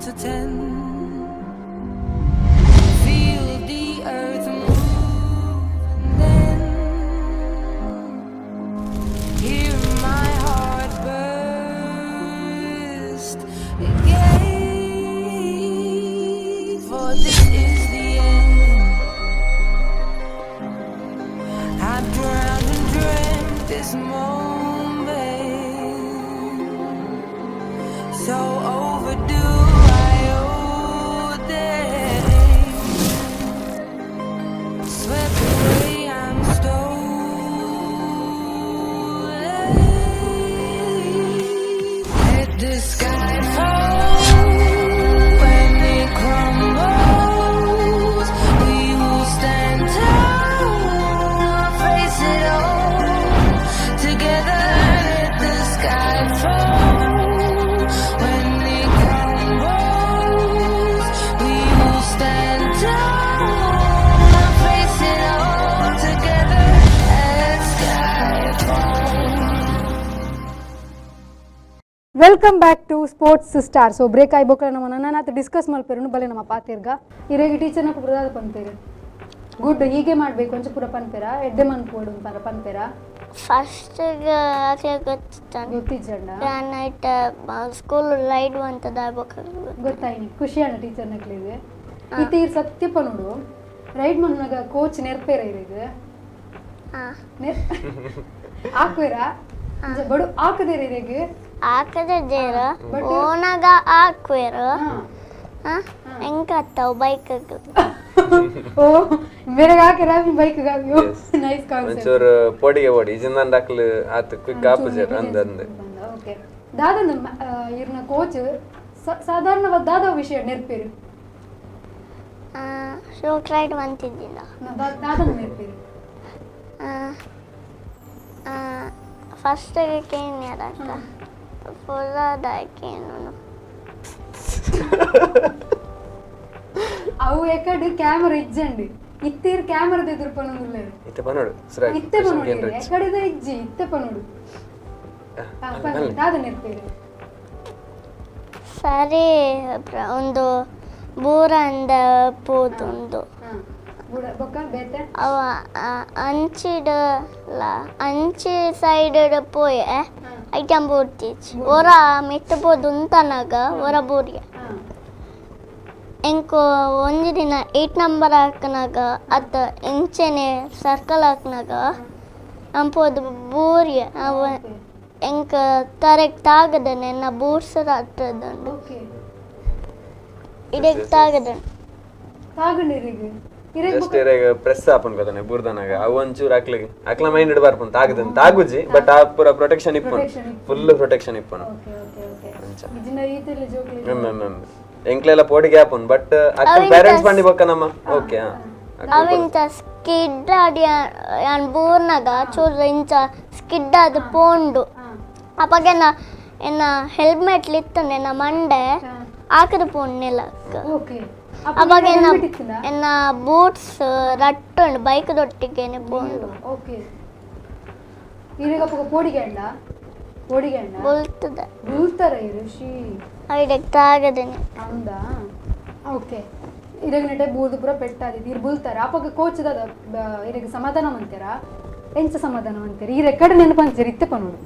Speaker 2: To 10. Feel the earth move and then hear my heart burst again. For this is the end. I've drowned and dreamt this moment. So overdue, I owe them. Swept away, I'm stolen. Let the sky fall when it crumbles. We will stand tall, face it all together. Let the sky fall when it crumbles. We will stand tall, face it all together at skyfall.
Speaker 4: Welcome back to Sports Star. So break ಆಯ್ಬೋಕಲ ನಮ್ಮ ನನ್ನನಾಥ discuss ಮಲ್ಪೆರುನು ಬಲೆ ನಮ್ಮ ಪಾತಿರ್ಗ. ಇರೇಗಿ ಟೀಚರ್ನ ಪುರದಾದ ಪನ್ಪೇರು, good ಹೀಗೆ ಮಾಡಬೇಕು ಒಂಚ ಪೂರ ಪನ್ಪೇರ, ಎಡ್ಡೆ ಮನ್ಪೋಡು ಪರ ಪನ್ಪೇರ?
Speaker 5: ಫಸ್ಟಿಗೆ ಅಕ್ಲೆ ಗೊತ್ತಿತ್ತು.
Speaker 4: ಗೊತ್ತಿಜ್ಜಂಡ?
Speaker 5: ನೈಟ್ ಸ್ಕೂಲ್ ರೈಡ್ ಅಂತದ
Speaker 4: ಗೊತ್ತಾಯ್ನಿ, ಖುಷಿ ಅಣ್ಣ ಟೀಚರ್ ನಕ್ಲಿಗೆ. ಇತ್ತೆ ಇರ್ ಸತ್ಯಪ್ಪ ನೋಡು, ರೈಡ್ ಮನ್ನಾಗ ಕೋಚ್ ನೆರ್ಪೇರ ಇರಿಗೆ?
Speaker 5: ಹಾಂ.
Speaker 4: ನೆರ್ ಹಾಕ್ವೇರಾ ಬಡು ಹಾಕದೇರ ಇರೇಗೆ?
Speaker 5: ಹಾಕದೆ ದೇರು.
Speaker 4: But-
Speaker 5: ಓನಾಗ ಹಾಕ್ವೇರು. ಹೆಂಗತ್ತಾವ ಬೈಕ್.
Speaker 4: ಓ, ಬೇರೆ ಹಾಕಿರ ಬೈಕ್. Nice concept.
Speaker 6: ಒಂಚೂರು ಪೊಡಿಗೆ ಓಡಿ ಇಜಿಂದ ಅಕ್ಲು ಆತು ಕ್ವಿಕ್ ಆಪುಜೆರ್ ಅಂದ್ ಅಂದ್.
Speaker 4: ಓಕೆ, ದಾದ ಇರ್ನ ಕೋಚ್ ಸಾಧಾರಣವಾದ ದಾದ ವಿಷಯ ನೆರ್ಪೇರು?
Speaker 5: ಶೋಕ್ ರೈಡ್ ಅಂತಿದ್ದಿಲ್ಲ.
Speaker 4: ದಾದ ನೆರ್ಪೇರು?
Speaker 5: ಫಸ್ಟಿಗೆ ಕೇನ್ಯಾರಕ್ಕ ಫುಲ್ಲಾದ ಕೇನು.
Speaker 4: ಅವು ಎಕಡೆ ಕ್ಯಾಮರಾ ಇಜ್ಜಂಡಿ, ಇತ್ತೀರ್ ಕ್ಯಾಮರಾದ ಎದುರು ಪನೊಂದುಲ್ಲೆರ್.
Speaker 6: ಇತ್ತೆ ಪನೋಡು ಸುರಾಗ್.
Speaker 4: ಇತ್ತೆ ಪನೋಡು, ಎಕಡೆದ ಇಜ್ಜಿ, ಇತ್ತೆ ಪನೋಡು. ದಾದ ನೆರ್ಪೇರು?
Speaker 5: ಸರಿ, ಒಂದು ಬೂರಂದ ಪೋದುಂಡು.
Speaker 4: ಬೊಕ್ಕ ಬೇತೆ?
Speaker 5: ಅವ ಅಂಚಿಡ್ ಅಂಚಿ ಸೈಡ್ ಪೋಯೆ, ಐಟಮ್ ಬೂರ್ತಿಚ್ ಒರ ಮಿತ್ತ ಪೋದು ಉಂತನಾಗ ಒರ ಬೂರಿಯ. ಎಂಕು ಒಂಜಿ ದಿನ 8 ನಂಬರ್ ಹಾಕನಾಗ ಅತ್ತ ಇಂಚೆನೆ ಸರ್ಕಲ್ ಹಾಕನಾಗ ಅಂಪೋದು ಬೂರಿಯ. ಅವ ಎಂಕ್ ತರೆಕ್ ತಾಗದ ಎನ್ನ ಬೂಟ್ಸ್ ಹತ್ತದುಂಡು. ಇಡೆಗ್ ತಾಗದ.
Speaker 4: ತಾಗಂಡಿರಿಗೆ.
Speaker 6: ಜಸ್ಟ್ ಇರೆಗ್ ಪ್ರೆಸ್ ಆಪನ್ ಗೊತ್ತಾನೆ ಬೂರ್ದನಾಗ, ಅವು ಒಂಚೂರು ಅಕ್ಲಿಗೆ ಅಕ್ಲ ಮೈಂಡ್ ಇಡಬಾರ್ಪುನ್ ತಾಗದನ್ ತಾಗುಜಿ, ಬಟ್ ಆ ಪೂರ ಪ್ರೊಟೆಕ್ಷನ್ ಇಪ್ಪನ್, ಫುಲ್ ಪ್ರೊಟೆಕ್ಷನ್ ಇಪ್ಪನ್. ಅಂಚ. ಹ್ಮ್ ಹ್ಮ್ ಹ್ಮ್ ಎಂಕ್ಲೆಲ್ಲ ಪೋಡಿಗೆ ಆಪುನ್, ಬಟ್ ಅಕ್ಕ ಪೇರೆಂಟ್ಸ್ ಬಂದಿ ಬೊಕ್ಕ ನಮ್ಮ ಓಕೆ.
Speaker 5: ಅವಿಂಚ ಸ್ಕಿಡ್ ಆಡಿ ಯಾನ್ ಬೂರ್ನಾಗ ಚೂರು ಇಂಚ ಸ್ಕಿಡ್ ಅದು ಪೋಂಡು. ಅಪಗೆನ ಎನ್ನ ಹೆಲ್ಮೆಟ್ ಲಿತ್ತಂಡೆ ಎನ್ನ ಮಂಡೆ ಆಕದ ಪೋಂಡು ನೆಲಕ್. ಅವಾಗ ಎನ್ನ ಎನ್ನ ಬೂಟ್ಸ್ ರಟ್ಟುಂಡು, ಬೈಕ್ ದೊಟ್ಟಿಗೆನೆ ಪೋಂಡು.
Speaker 4: ಓಕೆ, ಇರೆಗ್ ಅಪಗ ಪೋಡಿಗೆ ಅಣ್ಣ, ಪೋಡಿಗೆ ಅಣ್ಣ?
Speaker 5: ಬುಲ್ತದ.
Speaker 4: ಬುಲ್ತಾರ ಇರು she?
Speaker 5: ಐಡೆಗ್ ತಾಗದೇನೆ.
Speaker 4: ಹೌದಾ? ಓಕೆ, ಇರೆಗ್ ನೆಟೆ ಬೂರ್ದು ಪೂರ ಪೆಟ್ಟಾದಿತ್ತು, ಇರು ಬುಲ್ತಾರ. ಅಪಗ ಕೋಚ್ ದಾದ ಇರೆಗ್ ಸಮಾಧಾನ ಮಂತೀರಾ? ಎಂಚ ಸಮಾಧಾನ ಮಂತೀರ? ಈ ರೆಕಾರ್ಡ್ ನೆನಪಂತೀರ ಇತ್ತೆ ಪನೋಡು.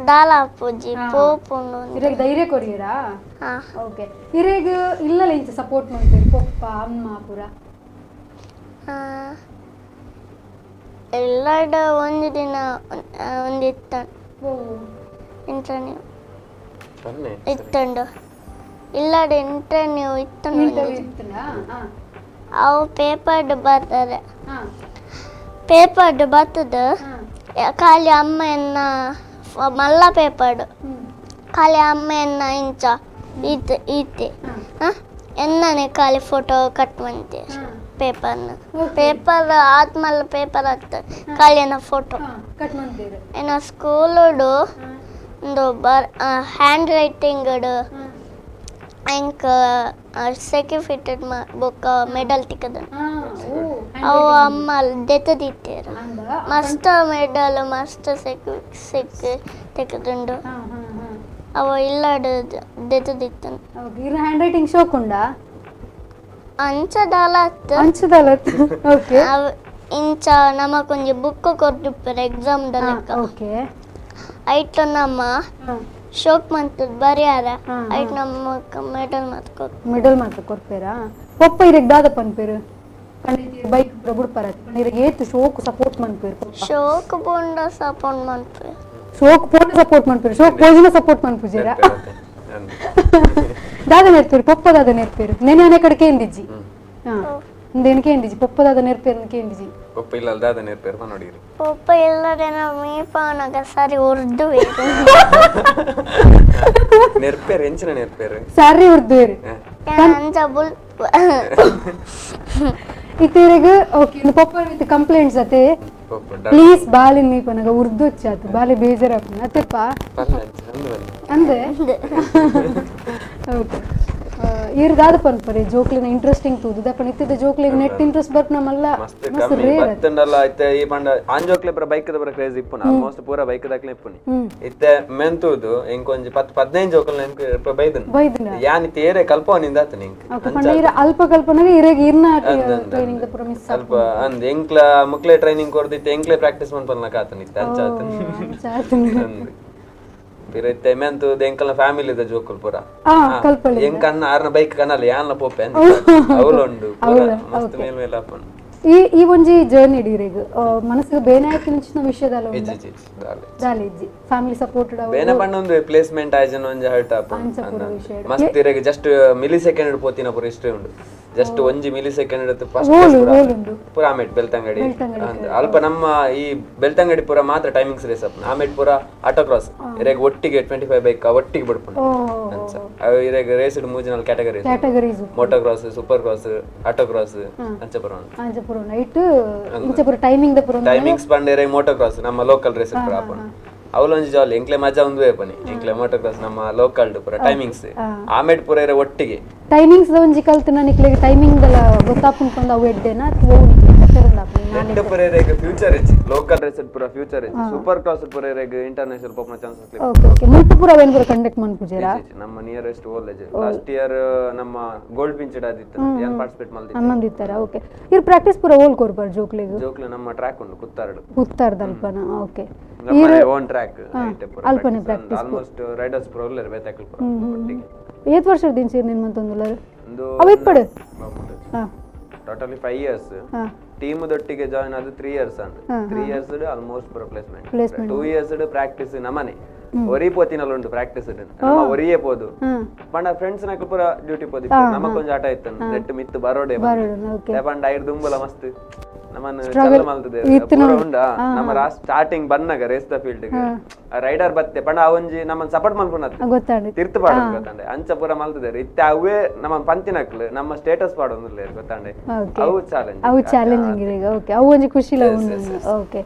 Speaker 5: ದಾಲ ಪೂಜಿ ಪೋಪುಂಡು.
Speaker 4: ಇರೆಗ್ ಧೈರ್ಯ ಕೊರಿಯರಾ?
Speaker 5: ಹಾ.
Speaker 4: ಓಕೆ, ಇರೆಗ್ ಇಲ್ಲಲ್ಲ ಇಂಚ ಸಪೋರ್ಟ್ ಮಾಡ್ತೀರಿ ಪೊಪ್ಪ ಅಮ್ಮ ಪೂರ?
Speaker 5: ಎಲ್ಲಡ ಒಂದು ದಿನ ಒಂದು ಇತ್ತ ಇಂಟರ್ವ್ಯೂ ಇತ್ತಂಡು, ಇಲ್ಲಡ ಇಂಟರ್ವ್ಯೂ ಇತ್ತಂಡು.
Speaker 4: ಇಂಟರ್ವ್ಯೂ ಇತ್ತಲ್ಲ?
Speaker 5: ಅವು ಪೇಪರ್ಡ್ ಬರ್ತದೆ, ಪೇಪರ್ಡ್ ಬರ್ತದೆ. ಖಾಲಿ ಅಮ್ಮ ಎನ್ನ ಮಲ್ಲ ಪೇಪರ್ಡ್ ಖಾಲಿ ಅಮ್ಮ ಎನ್ನ ಇಂಚ ಈತ್ ಈತೆ ಎನ್ನನೆ ಖಾಲಿ ಫೋಟೋ ಕಟ್ ಮಂತೆ ಪೇಪರ್ನ. ಪೇಪರ್ ಆತ್ಮಲ್ಲ ಪೇಪರ್ ಆಗ್ತದೆ, ಖಾಲಿ ಎನ್ನ ಫೋಟೋ
Speaker 4: ಕಟ್ ಮಂತೀರ.
Speaker 5: ಎನ್ನ ಸ್ಕೂಲುಡು ಒಂದು ಬರ್ ಹ್ಯಾಂಡ್ ರೈಟಿಂಗ್ ಎಂಕ್ ಸರ್ಟಿಫಿಕೇಟ್ ಬೊಕ್ಕ ಮೆಡಲ್ ತಿಕ್ಕದ. ಅವು ಅಮ್ಮ ದೆತ್ತದಿತ್ತೇರು. ಮಸ್ತ್ ಮೆಡಲ್ ಮಸ್ತ್ ಸಿಕ್ ಸಿಕ್ ತೆಗೆದುಂಡು. ಅವು ಇಲ್ಲಡ್ ದೆತ್ತದಿತ್ತು.
Speaker 4: ಓಕೆ, ಇರ್ನ ಹ್ಯಾಂಡ್ ರೈಟಿಂಗ್ ಶೋಕ್ ಉಂಡಾ?
Speaker 5: ಅಂಚದಾಲ ಅತ್ತು.
Speaker 4: ಅಂಚದಾಲ. ಓಕೆ.
Speaker 5: ಅವ್ ಇಂಚ ನಮಕೊಂಜಿ ಬುಕ್ ಕೊರ್ದುಪ್ಪೆರ್ ಎಕ್ಸಾಮ್ ದ ಲೆಕ್ಕ.
Speaker 4: ಓಕೆ.
Speaker 5: ಐಟ್ ನಮ್ಮ ಶೋಕ್ ಮಂತದ್ ಬರಿಯಾರ ಐಟ್ ನಮಕ್ ಮೆಡಲ್ ಮಾತ ಕೊರ್ಪೆರ್.
Speaker 4: ಮೆಡಲ್ ಮಾತ್ರ ಕೊರ್ಪೇರಾ? ಪೊಪ್ಪ ಇರೆಗ್ ದಾದ ಪನ್ಪೇರು? ಬೈಕ್ ಪೂರ ಬುಡ್ಪಾರ ಇರೆಗ್ ಏತ್ ಶೋಕ್ ಸಪೋರ್ಟ್ ಮನ್ಪೇರು ಪೊಪ್ಪ?
Speaker 5: ಶೋಕ್ ಪೋಂಡ ಸಪೋರ್ಟ್ ಮನ್ಪೆರ್.
Speaker 4: ಶೋಕ್ ಪೋಂಡ ಸಪೋರ್ಟ್ ಮನ್ಪೇರು, ಶೋಕ್ ಪೋಜಿನ ಸಪೋರ್ಟ್ ಮನ್ಪುಜೆರಾ? ದಾದ ನೆರ್ಪೇರು ಪೊಪ್ಪ? ದಾದ ನೆರ್ಪೇರು? ನೆನೆ ಅನೆ ಕಡೆ ಕೇಂದಿಜ್ಜಿ. ಇಂದೇನು ಕೇಂದಿಜ್ಜಿ ಪೊಪ್ಪ ದಾದ ನೆರ್ಪೇರು ಕೇಂದಿಜ್ಜಿ.
Speaker 6: ಪೊಪ್ಪ ಇಲ್ಲ ದಾದ ನೆರ್ಪೇರು ನೋಡಿರಿ?
Speaker 5: ಪೊಪ್ಪ ಇಲ್ಲದೇನ ಮೀಪಾನಗ ಸರಿ ಉರ್ದು
Speaker 6: ನೆರ್ಪೇರು ಎಂಚಿನ ನೆರ್ಪೇರು?
Speaker 4: ಸರಿ ಉರ್ದುವೇರು.
Speaker 5: ಅಂಚ ಬುಲ್
Speaker 4: ಇತ್ತೀರೆಗ್ ಓಕೆ ಪೊಪ್ಪ ವಿತ್ ಕಂಪ್ಲೇಂಟ್ಸ್ ಅತೆ? ಪ್ಲೀಸ್ ಬಾಲಿನ ಮೀಪನಗ ಉರ್ದು ಚಾತು ಬಾಲಿ ಬೇಜಾರಾಪುಂಡು ಅತ್ತೆಪ್ಪ ಅಂದೆ. ಓಕೆ, ಇರ್ ದಾದ ಪನ್ಪರೆ ಜೋಕ್ಲಿನ ಇಂಟ್ರೆಸ್ಟಿಂಗ್ ತೂದು ದಪ್ಪನ ಇತ್ತಿದ್ದ ಜೋಕ್ಲಿಗೆ ನೆಟ್ ಇಂಟ್ರೆಸ್ಟ್ ಬರ್ಪ ನಮ್ಮಲ್ಲ
Speaker 6: ಮಸ್ತ್ ಕಮ್ಮಿ ಬತ್ತಂಡಲ್ಲ. ಇತ್ತೆ ಈ ಪಂಡ ಆಂಜೋಕ್ಲೆ ಪೂರ ಬೈಕ್ ದ ಪೂರ ಕ್ರೇಜ್ ಇಪ್ಪುನ, ಆಲ್ಮೋಸ್ಟ್ ಪೂರ ಬೈಕ್ ದಾಕ್ಲೆ ಇಪ್ಪುನಿ. ಇತ್ತೆ ಮೆಂತುದು ಇಂಕೊಂಜಿ 10 15 ಜೋಕುಲ್ ಎಂಕ್ ಬೈದನ್
Speaker 4: ಬೈದನ
Speaker 6: ಯಾನ್ ಇತ್ತೆ ಏರೆ ಕಲ್ಪವನಿಂದ ಆತನ ಇಂಕ್.
Speaker 4: ಓಕೆ, ಪಂಡ ಇರ ಅಲ್ಪ ಕಲ್ಪನಾಗ ಇರೆಗ್ ಇರ್ನ ಟ್ರೈನಿಂಗ್ ದ ಪೂರ ಮಿಸ್
Speaker 6: ಅಲ್ಪ ಅಂದ್ ಎಂಕ್ಲ ಮುಕ್ಲೆ ಟ್ರೈನಿಂಗ್ ಕೊರ್ದಿತ್ತೆ ಎಂಕ್ಲೆ ಪ್ರಾಕ್ಟೀಸ್ ಮನ್ಪನ್ಲಕ ಆತನ ಇತ್ತೆ ಅಂಚ ಆತನ.
Speaker 4: ಅಂಚ ಆತನ.
Speaker 6: ಪಿರ ಇತ್ತೆ ಮೆಂತುದು ಎಂಕಲ್ನ ಫ್ಯಾಮಿಲಿ ದ ಜೋಕುಲ್ ಪೂರ ಎಂಕ್ ಅಣ್ಣ ಆರ್ನ ಬೈಕ್ ಕನಲ್ಲ ಯಾನ್ಲ ಪೋಪೆ ಅವ್ಲು ಉಂಡು ಪೂರ ಮಸ್ತ್ ಮೇಲ್ ಮೇಲ್ ಆಪುಂಡು.
Speaker 4: ಈ ಈ ಒಂಜಿ ಜರ್ನಿ ಇಡೀರೆಗ್ ಮನಸ್ಸಿಗೆ ಬೇನೆ ಆಯ್ತು ವಿಷಯದಲ್ಲ? ದಾಲೆ ಇಜ್ಜಿ. ಫ್ಯಾಮಿಲಿ ಸಪೋರ್ಟೆಡ್
Speaker 6: ಬೇನೆ ಪಂಡ ಒಂದು ಪ್ಲೇಸ್ಮೆಂಟ್ ಆಯ್ಜನ ಒಂಜಿ ಹರ್ಟ್ ಆಪುಂಡು ಮಸ್ತ್. ಇರೆಗ್ ಜಸ್ಟ್ ಮಿಲಿ ಸೆಕೆಂಡ್ ಪೋತಿನ ಪೂರ ಹಿಸ್ಟ್ರಿ ಉಂಡು. ಜಸ್ಟ್ ಒಂಜಿ ಮಿಲಿ ಸೆಕೆಂಡ್ ಫಸ್ಟ್ ಪೂರ ಆಮೇಟ್ ಬೆಳ್ತಂಗಡಿ ಅಲ್ಪ ನಮ್ಮ ಈ ಬೆಳ್ತಂಗಡಿ ಪೂರ ಮಾತ್ರ ಟೈಮಿಂಗ್ಸ್ ರೇಸ್ ಆಪುಂಡು. ಆಮೇಟ್ ಪೂರ ಆಟೋ ಕ್ರಾಸ್ ಇರೆಗ್ ಒಟ್ಟಿಗೆ 25 ಬೈಕ್ ಒಟ್ಟಿಗೆ ಬಿಡ್ಪುಂಡು. ಅಂಚ ಇರೆಗ್ ರೇಸ್ ಮೂಜಿ ನಾಲ್ಕು categories, moto cross, super cross, auto cross ಅಂಚ ಪೂರ ಉಂಡು.
Speaker 4: ಅಂಚ ಪೂರ ಉಂಡು. ಐಟ್ ಇಂಚ ಪೂರ ಟೈಮಿಂಗ್ ದ ಪೂರ
Speaker 6: ಟೈಮಿಂಗ್ಸ್ ಪಂಡ ಇರೆಗ್ ಮೋಟೋ ಕ್ರಾಸ್ ನಮ್ಮ ಲೋಕಲ್ ರೇಸ್ ಪೂರ ಆಪುಂಡು. ಅವಲೊಂಜಿ ಒಂಜಿ ಜಾಲಿ ಎಂಕ್ಲೆ ಮಜಾ ಒಂದುವೇ ಪನಿ ಎಂಕ್ಲೆ ಮೋಟೋ ಕ್ರಾಸ್ ನಮ್ಮ ಲೋಕಲ್ ಪೂರ ಟೈಮಿಂಗ್ಸ್ ಆಮೇಟ್ ಪೂರ ಇರೆ ಒಟ್ಟಿಗೆ
Speaker 4: ಟೈಮಿಂಗ್ಸ್ ದ ಒಂಜಿ ಕಲ್ತು ನಿಕ್ಲೆಗ್ ಟೈಮಿಂಗ್ ದಲ ಗೊತ್ತಾಪುಂಡು ಪಂಡ ಅವು ಎಡ್ಡೆನಾ ಅಥವಾ ನಿಕ್ಲೆಗ್
Speaker 6: ಎಡ್ಡೆ ಪೂರ ಇರೆಗ್ ಫ್ಯೂಚರ್ ಇಜ್ಜಿ. ಲೋಕಲ್ ರೇಸ್ ಪೂರ ಫ್ಯೂಚರ್ ಇಜ್ಜಿ. ಸೂಪರ್ ಕ್ರಾಸ್ ಪೂರ ಇರೆಗ್ ಇಂಟರ್ನ್ಯಾಷನಲ್ ಪೋಪುನ ಚಾನ್ಸಸ್.
Speaker 4: ಓಕೆ ಓಕೆ, ಮುಲ್ಪ ಪೂರ ಅವೇನ್ ಪೂರ ಕಂಡಕ್ಟ್ ಮನ್ಪುಜೆರಾ?
Speaker 6: ನಮ್ಮ ನಿಯರೆಸ್ಟ್ ಓಲೇಜ್ ಲಾಸ್ಟ್ ಇಯರ್ ನಮ್ಮ ಗೋಲ್ಡ್ ಪಿಂಚ್ ಆದಿತ್ತು, ಯಾನ್ ಪಾರ್ಟಿಸಿಪೇಟ್ ಮಲ್ದಿತ್ತೆ.
Speaker 4: ಮಂದಿತ್ತಾರ. ಓಕೆ, ಇರ್ ಪ್ರಾಕ್ಟೀಸ್ ಪೂರ ಓಲ್ ಕೊರ್ಪರ್ ಜೋಕ್ಲೆಗ್?
Speaker 6: ಜೋಕ್ಲೆ ನಮ್ಮ ಟ್ರ್ಯಾಕ್ ಉಂಡು ಕುತ್ತಾರ್ಡ್.
Speaker 4: ಕುತ್ತಾರ್ದ ಅಲ್ಪನ. ಓಕೆ,
Speaker 6: ನಮ್ಮ ಓನ್ ಟ್ರ್ಯಾಕ್
Speaker 4: ಅಲ್ಪನೆ ಪ್ರಾಕ್ಟೀಸ್
Speaker 6: ಆಲ್ಮೋಸ್ಟ್ ರೈಡರ್ಸ್ ಪೂರ ಉಲ್ಲೆರ್ ಬೇತೆಕುಲು ಪೂರ ಒಟ್ಟಿಗೆ.
Speaker 4: ಏತ್ ವರ್ಷದ ದಿನ ನಿನ್ ಮಂತೊಂದುಲ್ಲರ್? ಅವು ಇಪ್ಪಡು
Speaker 6: ಟೋಟಲಿ 5 ಇಯರ್ಸ್ ಟೀಮ್ ದೊಟ್ಟಿಗೆ ಜಾಯಿನ್ ಆದ 3 ಇಯರ್ಸ್ ಅಂತ. 3 ಇಯರ್ಸ್ ಆಲ್ಮೋಸ್ಟ್ ಪೂರ ಪ್ಲೇಸ್ಮೆಂಟ್. 2 ಇಯರ್ಸ್ ಪ್ರಾಕ್ಟೀಸ್ ನಮನೆ ಒರಿ ಪೋತಿನಲ್ಲ ಉಂಟು ಪ್ರಾಕ್ಟೀಸ್ ನಮ್ಮ ಒರಿಯೇ ಪೋದು ಪಂಡ ಫ್ರೆಂಡ್ಸ್ ನಕಲ್ ಪೂರ ಡ್ಯೂಟಿ ಪೋದಿ ನಮಕ್ ಒಂಜಿ ಆಟ ಇತ್ತು ನೆಟ್ ಮಿತ್ತು ಬರೋಡೆ ಪಂಡ ಐರ್ ದುಂಬಲ ಮಸ್ತ್ ನಮ್ಮನ್ನು ಚಲ್ಲ ಮಲ್ತದೆ ಪೂರ ಉಂಡಾ. ನಮ್ಮ ಸ್ಟಾರ್ಟಿಂಗ್ ಬನ್ನಗ ರೇಸ್ the field rider ಬತ್ತೆ ಪಂಡ ಆ ಒಂಜಿ ನಮ್ಮನ್ನ ಸಪೋರ್ಟ್ ಮಲ್ಪುನತ್ ತಿರ್ತು ಪಾಡೋದು ಗೊತ್ತಂಡೆ ಅಂಚ ಪೂರ ಮಲ್ತದೆ. ಇತ್ತೆ ಅವೇ ನಮ್ಮ ಪಂತಿನಕ್ಲು ನಮ್ಮ ಸ್ಟೇಟಸ್ ಪಾಡೊಂದುಲ್ಲೆರ್ ಗೊತ್ತಂಡೆ. ಅವು ಚಾಲೆಂಜ್,
Speaker 4: ಅವು ಚಾಲೆಂಜಿಂಗ್ ಈಗ. ಓಕೆ, ಅವು ಒಂಜಿ ಖುಷಿ. ಓಕೆ,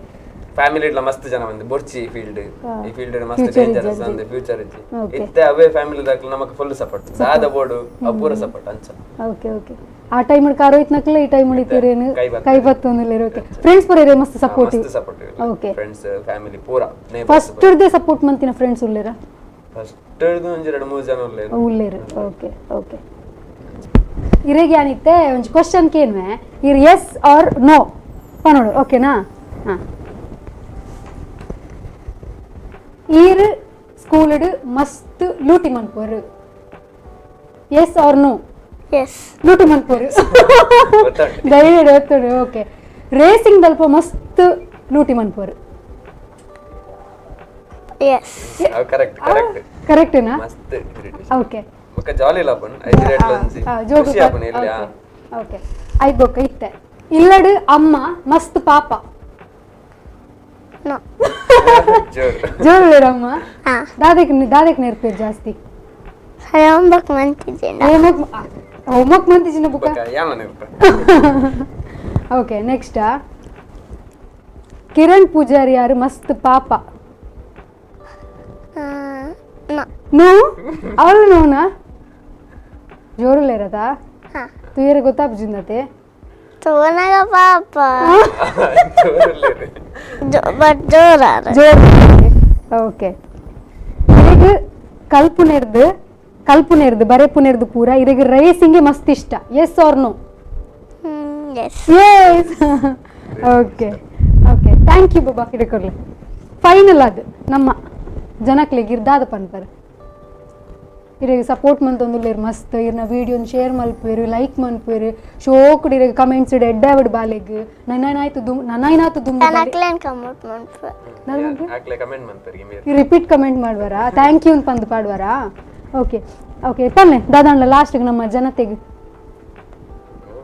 Speaker 6: ಫ್ಯಾಮಿಲಿ ಇಡ್ಲ ಮಸ್ತ್ ಜನ ಬಂದು ಬೊರ್ಚಿ ಫೀಲ್ಡ್ ಈ ಫೀಲ್ಡ್ ಮಸ್ತ್ ಡೇಂಜರಸ್ ಅಂದೆ ಫ್ಯೂಚರ್ ಇಜ್ಜಿ. ಇತ್ತೆ ಅವೇ ಫ್ಯಾಮಿಲಿ ದಾಕ್ಲು ನಮಕ್ ಫುಲ್ ಸಪೋರ್ಟ್ ಸಾದ ಬೋರ್ಡು ಅವು ಪೂರ ಸಪೋರ್ಟ್ ಅಂಚ.
Speaker 4: ಓಕೆ ಓಕೆ, ಆ ಟೈಮ್ ಕಾರ್ ಹೋಯ್ತನಕ್ಲ ಈ ಟೈಮ್ ಇತ್ತೀರೇನು ಕೈ ಬತ್ತೊಂದಿಲ್ಲ. ಓಕೆ, ಫ್ರೆಂಡ್ಸ್ ಪೂರ ಇರೆ ಮಸ್ತ್ ಸಪೋರ್ಟ್?
Speaker 6: ಮಸ್ತ್ support. Okay, friends family ಪೂರ.
Speaker 4: ಫಸ್ಟ್ ಇರ್ದೆ ಸಪೋರ್ಟ್ ಮಂತಿನ ಫ್ರೆಂಡ್ಸ್ ಉಲ್ಲೇರ?
Speaker 6: ಫಸ್ಟ್ ಇರ್ದು ಒಂಜಿ 2-3 ಜನ ಉಲ್ಲೇರು
Speaker 4: ಉಲ್ಲೇರು. ಓಕೆ ಓಕೆ, ಇರೆಗ್ ಯಾನಿತ್ತೆ ಒಂಜಿ ಕ್ವಶನ್ ಕೇನ್ವೆ, ಇರ್ ಎಸ್ ಆರ್ ನೋ ಪನೋಡು. ಓಕೆನಾ? ಹಾ, ಈರ್ ಸ್ಕೂಲ್ಡ್ ಮಸ್ತ್ ಲೂಟಿ ಮನ್ಪುವರು, ಎಸ್ ಆರ್ ನೋ?
Speaker 5: ಎಸ್.
Speaker 4: ಲೂಟಿ ಮನ್ಪುವರು ಧೈರ್ಯ ಗೊತ್ತುಂಡು. ಓಕೆ, ರೇಸಿಂಗ್ ದಲ್ಪ ಮಸ್ತ್ ಲೂಟಿ ಮನ್ಪುವರು?
Speaker 5: ಎಸ್.
Speaker 6: Correct correct.
Speaker 4: ಕರೆಕ್ಟೇನಾ?
Speaker 6: ಮಸ್ತ್.
Speaker 4: ಓಕೆ,
Speaker 6: ಬೊಕ್ಕ ಜಾಲಿ ಲಾಪುಂಡು ಐದು ರೇಟ್ ಒಂಜಿ ಖುಷಿ ಆಪುಂಡು ಇಲ್ಲಿ.
Speaker 4: ಓಕೆ, ಐದು ಬೊಕ್ಕ ಇತ್ತೆ ಇಲ್ಲಡು ಅಮ್ಮ ಮಸ್ತ್ ಪಾಪ?
Speaker 5: ನೋ.
Speaker 4: ಜೋರು ಅಮ್ಮ. ದಾದಕ್ ದಾದಕ್ ನೆರ್ಪೇರು ಜಾಸ್ತಿ?
Speaker 5: ಹೋಮ್ವರ್ಕ್ ಮಂತಿದ್ದೇನೆ.
Speaker 4: ಹೋಮ್ವರ್ಕ್ ಹೋಮ್ವರ್ಕ್ ಮಂತಿಜಿನ ಬುಕ್ಕ.
Speaker 6: ಬೊಕ್ಕ ಯಾನ ನೆರ್ಪೆ.
Speaker 4: ಓಕೆ, ನೆಕ್ಸ್ಟ್ ಕಿರಣ್ ಪೂಜಾರಿ ಯಾರು ಮಸ್ತ್ ಪಾಪ?
Speaker 5: ನೋ.
Speaker 4: ನೋ, ಅವಳು ನೋನಾ? ಜೋರುಲೇರದಾ?
Speaker 5: ಹಾ.
Speaker 4: ತುಯರೆ ಗೊತ್ತಾಪುಜಿಂದತೆ?
Speaker 5: ತೂನಗ ಪಾಪ. ಬಟ್ ಜೋರಾರ.
Speaker 4: ಜೋರ್. ಓಕೆ, ಇರೆಗ್ ಕಲ್ಪುನೆರ್ದು ಕಲ್ಪುನೆರ್ದು ಬರೆಪುನೆರ್ದು ಪೂರ ಇರೆಗ್ ರೇಸಿಂಗ್ ಮಸ್ತ್ ಇಷ್ಟ, S R no?
Speaker 5: S.
Speaker 4: Yes. Okay okay, thank you Baba. ಇಡಕೊರ್ಲೆ final ಅದು ನಮ್ಮ ಜನಕ್ಲೆಗ್ ಇರ್ದಾದ ಪನ್ಪರ್. ಇರೆಗ್ ಸಪೋರ್ಟ್ ಮಂತೊಂದುಲ್ಲೆರ್ ಮಸ್ತ್. ಇರ್ನ ವೀಡಿಯೋನ್ ಶೇರ್ ಮಲ್ಪುವೆರ್, ಲೈಕ್ ಮನ್ಪುವೆರ್, ಶೋಕುಡು ಇರೆಗ್ ಕಮೆಂಟ್ಸ್ ಎಡ್ಡೆ ಬಾಲೆಗ್ ನನಾಯ್ತು ದುಮ್ ನನಾಯ್ನಾತು ದುಂಬು
Speaker 5: ತನಕ್ಲೇನ್ ಕಮೌಟ್ ಮನ್ಪು.
Speaker 6: ಆಕ್ಲೆ ಕಮೆಂಟ್ ಮನ್ಪೆರ್.
Speaker 4: ರಿಪೀಟ್ ಕಮೆಂಟ್ ಮಾಡುವರಾ? Thank you ಪಂದ್ ಪಾಡುವರಾ? ಓಕೆ ಓಕೆ, ಪನ್ನೆ ದಾದಾಂಡ್ಲ ಲಾಸ್ಟ್ಗೆ ನಮ್ಮ ಜನತೆಗೆ.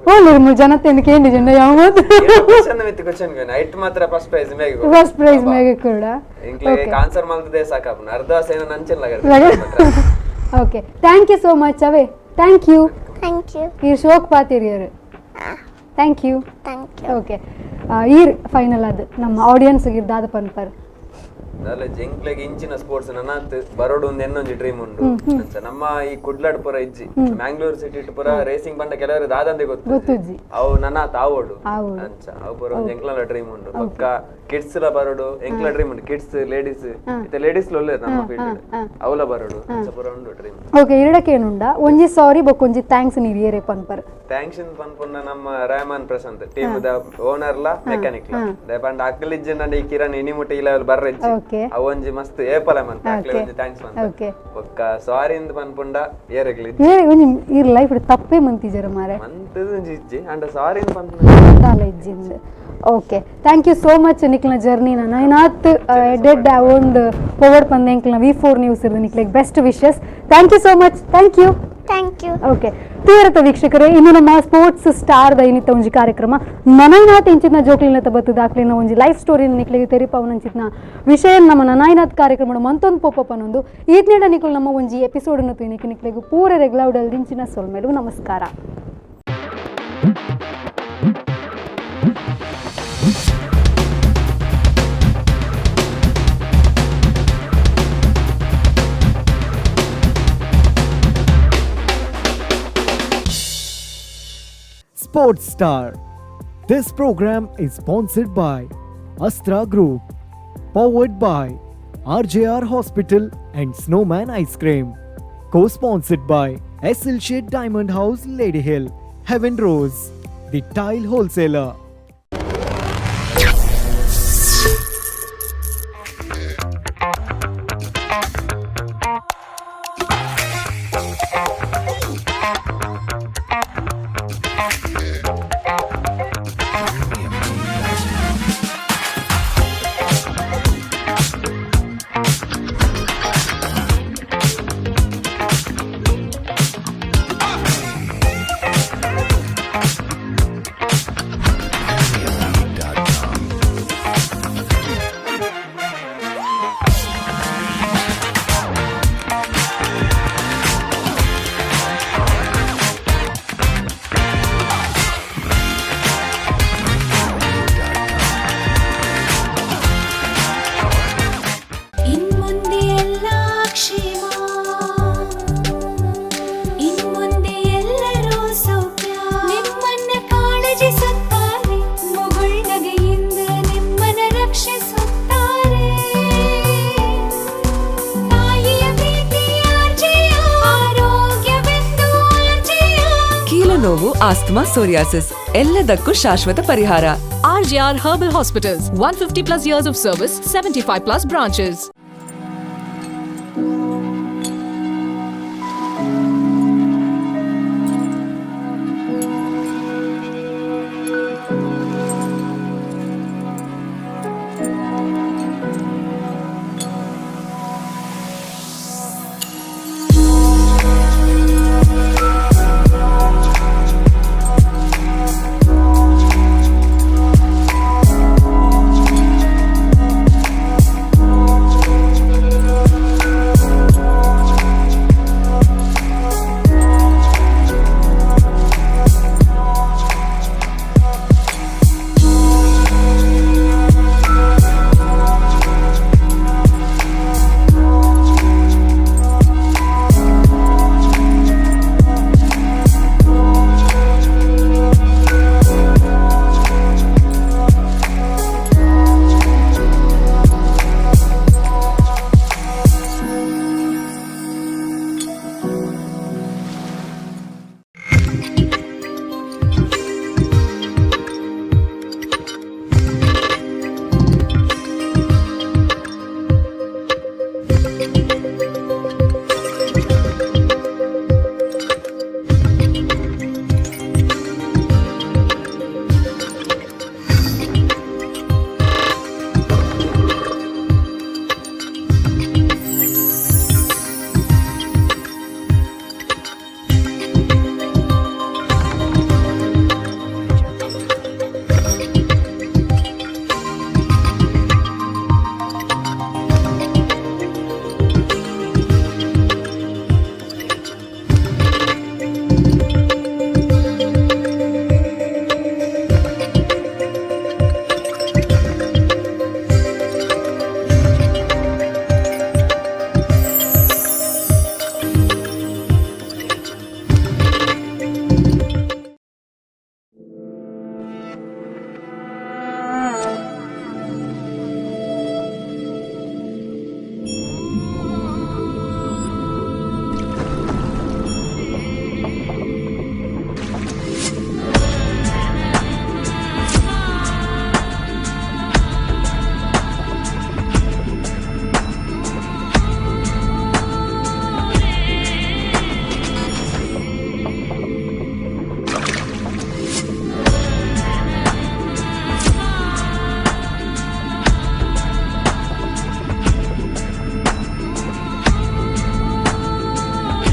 Speaker 4: ಓ ಜನತೆ ಕೇಂದ್ರ ಜನ ಯಾವತ್ತು
Speaker 6: ಕ್ವಶನ್ ವಿತ್ ಕ್ವಶನ್ ಐಟ್ ಮಾತ್ರ ಫಸ್ಟ್ ಪ್ರೈಸ್ ಮೇಗ್.
Speaker 4: ಫಸ್ಟ್ ಪ್ರೈಸ್ ಮೇಗೆ ಕೂಡ.
Speaker 6: ಇಂಕ್ಲೆಗೆ ಆನ್ಸರ್ ಮಲ್ತದೆ ಸಾಕಪ್ಪ, ಅರ್ಧ Sena ನಂಚೆಲ್ಲ.
Speaker 4: Okay, thank you so much away. Thank you.
Speaker 5: Thank you.
Speaker 4: ಈ ಶೋಕ್ ಪಾತಿರಿಯರು. Thank you.
Speaker 5: Thank you.
Speaker 4: Okay, ಈರ್ ಫೈನಲ್ ಅದು ನಮ್ಮ ಆಡಿಯನ್ಸ್ ಇರ್ದಾದ ಪನ್ಪರ್.
Speaker 6: ಅಲ್ಲ, ಎಂಕ್ಲೆಗ್ ಇಂಚಿನ ಸ್ಪೋರ್ಟ್ಸ್ ನನಾತ್ ಬರೋಡು ಒಂದು ಎನ್ನೊಂಜಿ ಡ್ರೀಮ್ ಉಂಡು. ಅಂಚ ನಮ್ಮ ಈ ಕುಡ್ಲಾಡ್ ಪೂರ ಇಜ್ಜಿ, ಮ್ಯಾಂಗ್ಳೂರ್ ಸಿಟಿ ಪೂರ ರೇಸಿಂಗ್ ಬಂಡ ಕೆಲವರು ದಾದಂದೆ ಗೊತ್ತು.
Speaker 4: ಗೊತ್ತುಜ್ಜಿ.
Speaker 6: ಅವು ನನಾತ್ ಆವೋಡು.
Speaker 4: ಆವೋಡು.
Speaker 6: ಅಂಚ ಅವು ಪೂರ ಒಂಜಿ ಎಂಕ್ಲಲ ಡ್ರೀಮ್ ಉಂಡು. ಬೊಕ್ಕ ಕಿಡ್ಸ್ ಲ ಬರೋಡು ಎಂಕ್ಲ ಡ್ರೀಮ್ ಉಂಡು. ಕಿಡ್ಸ್, ಲೇಡೀಸ್, ಇತ್ತೆ ಲೇಡೀಸ್ ಉಲ್ಲೆರ್ ನಮ್ಮ ಫೀಲ್ಡ್, ಅವಲ ಬರೋಡು, ಅಂಚ ಪೂರ ಉಂಡು ಡ್ರೀಮ್.
Speaker 4: ಓಕೆ, ಎರಡಕ್ಕೇನುಂಡ ಒಂಜಿ ಸಾರಿ ಬೊಕ್ಕೊಂಜಿ thanks ನೀರು ಏರೆ ಪನ್ಪರ್.
Speaker 6: Thanks ಪನ್ಪುಂಡ ನಮ್ಮ ರೆಹಮಾನ್ ಪ್ರಶಾಂತ್ ಟೀಮ್ ದ ಓನರ್ ಲ ಮೆಕ್ಯಾನಿಕ್ ಲ ಪಂಡ ಅಕ್ಕಲ್ ಇಜ್ಜಂಡ ಈ ಕಿರಣ್ ಇನಿ ಮುಟ್ಟ ಈ ಲೆವೆಲ್ ಬರ್ರೆಜ್ಜಿ. ಅವು ಒಂಜಿ ಮಸ್ತ್ ಏಪಲ ಮನ್ಪ ಅಕ್ಲೆ ಒಂಜಿ thanks ಪನ್ಪ. ಬೊಕ್ಕ ಸಾರಿ ಇಂದ್ ಪನ್ಪುಂಡ ಏರೆಗ್ಲಿ.
Speaker 4: ಏರೆ ಒಂಜಿ ಈರ್ ಲೈಫ್ ತಪ್ಪೇ ಮಂತಿಜರ ಮಾರೆ?
Speaker 6: ಮಂತದ ಒಂಜಿ ಇಜ್ಜಿ, ಅಂಡ ಸಾರಿ ಇಂದ್ ಪನ್ಪುಂಡ
Speaker 4: ದಾಲ ಇಜ್ಜಿಂದ್. Okay, thank you so much. ನಿಕ್ಲ್ನ journey ನನಾತ್ dead ಒಂದು ಪವರ್ ಪಂದ್ ಎಂಕ್ಲ್ನ ವಿ ಫೋರ್ ನ್ಯೂಸ್ ಇರ್ದು ನಿಕ್ಲೆಗ್ best wishes. Thank you so much. Thank you.
Speaker 5: Thank you.
Speaker 4: Okay, ತೀವ್ರತ ವೀಕ್ಷಕರೇ, ಇನ್ನು ನಮ್ಮ ಸ್ಪೋರ್ಟ್ಸ್ ಸ್ಟಾರ್ ದೈನಿತ ಒಂಜಿ ಕಾರ್ಯಕ್ರಮ ನನಾಯ್ನಾಥ್ ಇಂಚಿನ ಜೋಕ್ಲಿನ ಬತ್ತು ದಾಖಲಿನ ಒಂಜಿ ಲೈಫ್ ಸ್ಟೋರಿ ನಿಕ್ಲೆಗೆ ತೆರಿಪಾವನಂಚಿನ ವಿಷಯ ನಮ್ಮ ನನಾಯ್ನಾಥ್ ಕಾರ್ಯಕ್ರಮ ಮಂತೊಂದು ಪೋಪಪ್ಪನೊಂದು ಈತ್ನೇಡ ನಿಕುಲು ನಮ್ಮ ಒಂಜಿ ಎಪಿಸೋಡ್ ತುನಿಕ್ ನಿಕ್ಲೆಗ್ ಪೂರ ರೆಗ್ಲೌಡಲ್ ದಿಂಚಿನ ಸೊಲ್ಮೆಲು. ನಮಸ್ಕಾರ.
Speaker 1: Sports Star. This program is sponsored by Astra Group, powered by RJR Hospital and Snowman Ice Cream, co-sponsored by SL Shade Diamond House, Lady Hill, Heaven Rose, the tile wholesaler.
Speaker 7: ಇನ್ಮುಂದೆ ಎಲ್ಲ ಕ್ಷೇಮ, ಇನ್ಮುಂದೆ ಎಲ್ಲರೂ ಸೌಖ್ಯ. ನಿಮ್ಮನ್ನ ಕಾಳಜಿಸುತ್ತಾರೆ, ಮುಗುಳ್ನಗೆಯಿಂದ ನಿಮ್ಮನ್ನ ರಕ್ಷಿಸುತ್ತಾರೆ. ತಾಯಿಯ ಪ್ರೀತಿ ಆರ್ಜೆಯ, ಆರೋಗ್ಯವೆಂದು ಆರ್ಜೆಯ.
Speaker 8: ಕೀಲು ನೋವು, ಆಸ್ತಮಾ, ಸೋರಿಯಾಸಿಸ್ ಎಲ್ಲದಕ್ಕೂ ಶಾಶ್ವತ ಪರಿಹಾರ.
Speaker 9: RJR Herbal Hospitals, 150 plus years of service, 75 plus branches.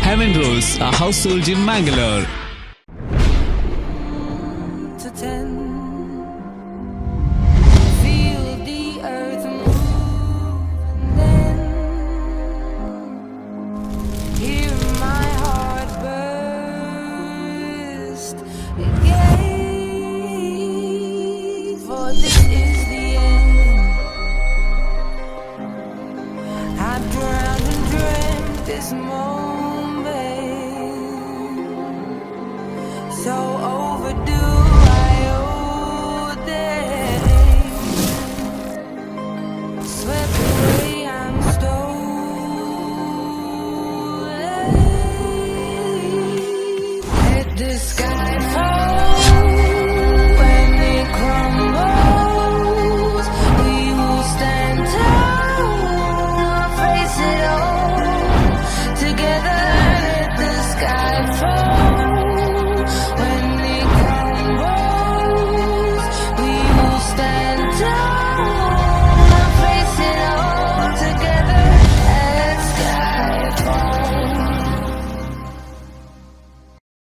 Speaker 10: Heaven Rose, a household in Mangalore.
Speaker 7: To 10. Feel the earth move and then hear my heart burst again. For this is the end. I've drowned and dreamt this moment, so overdue.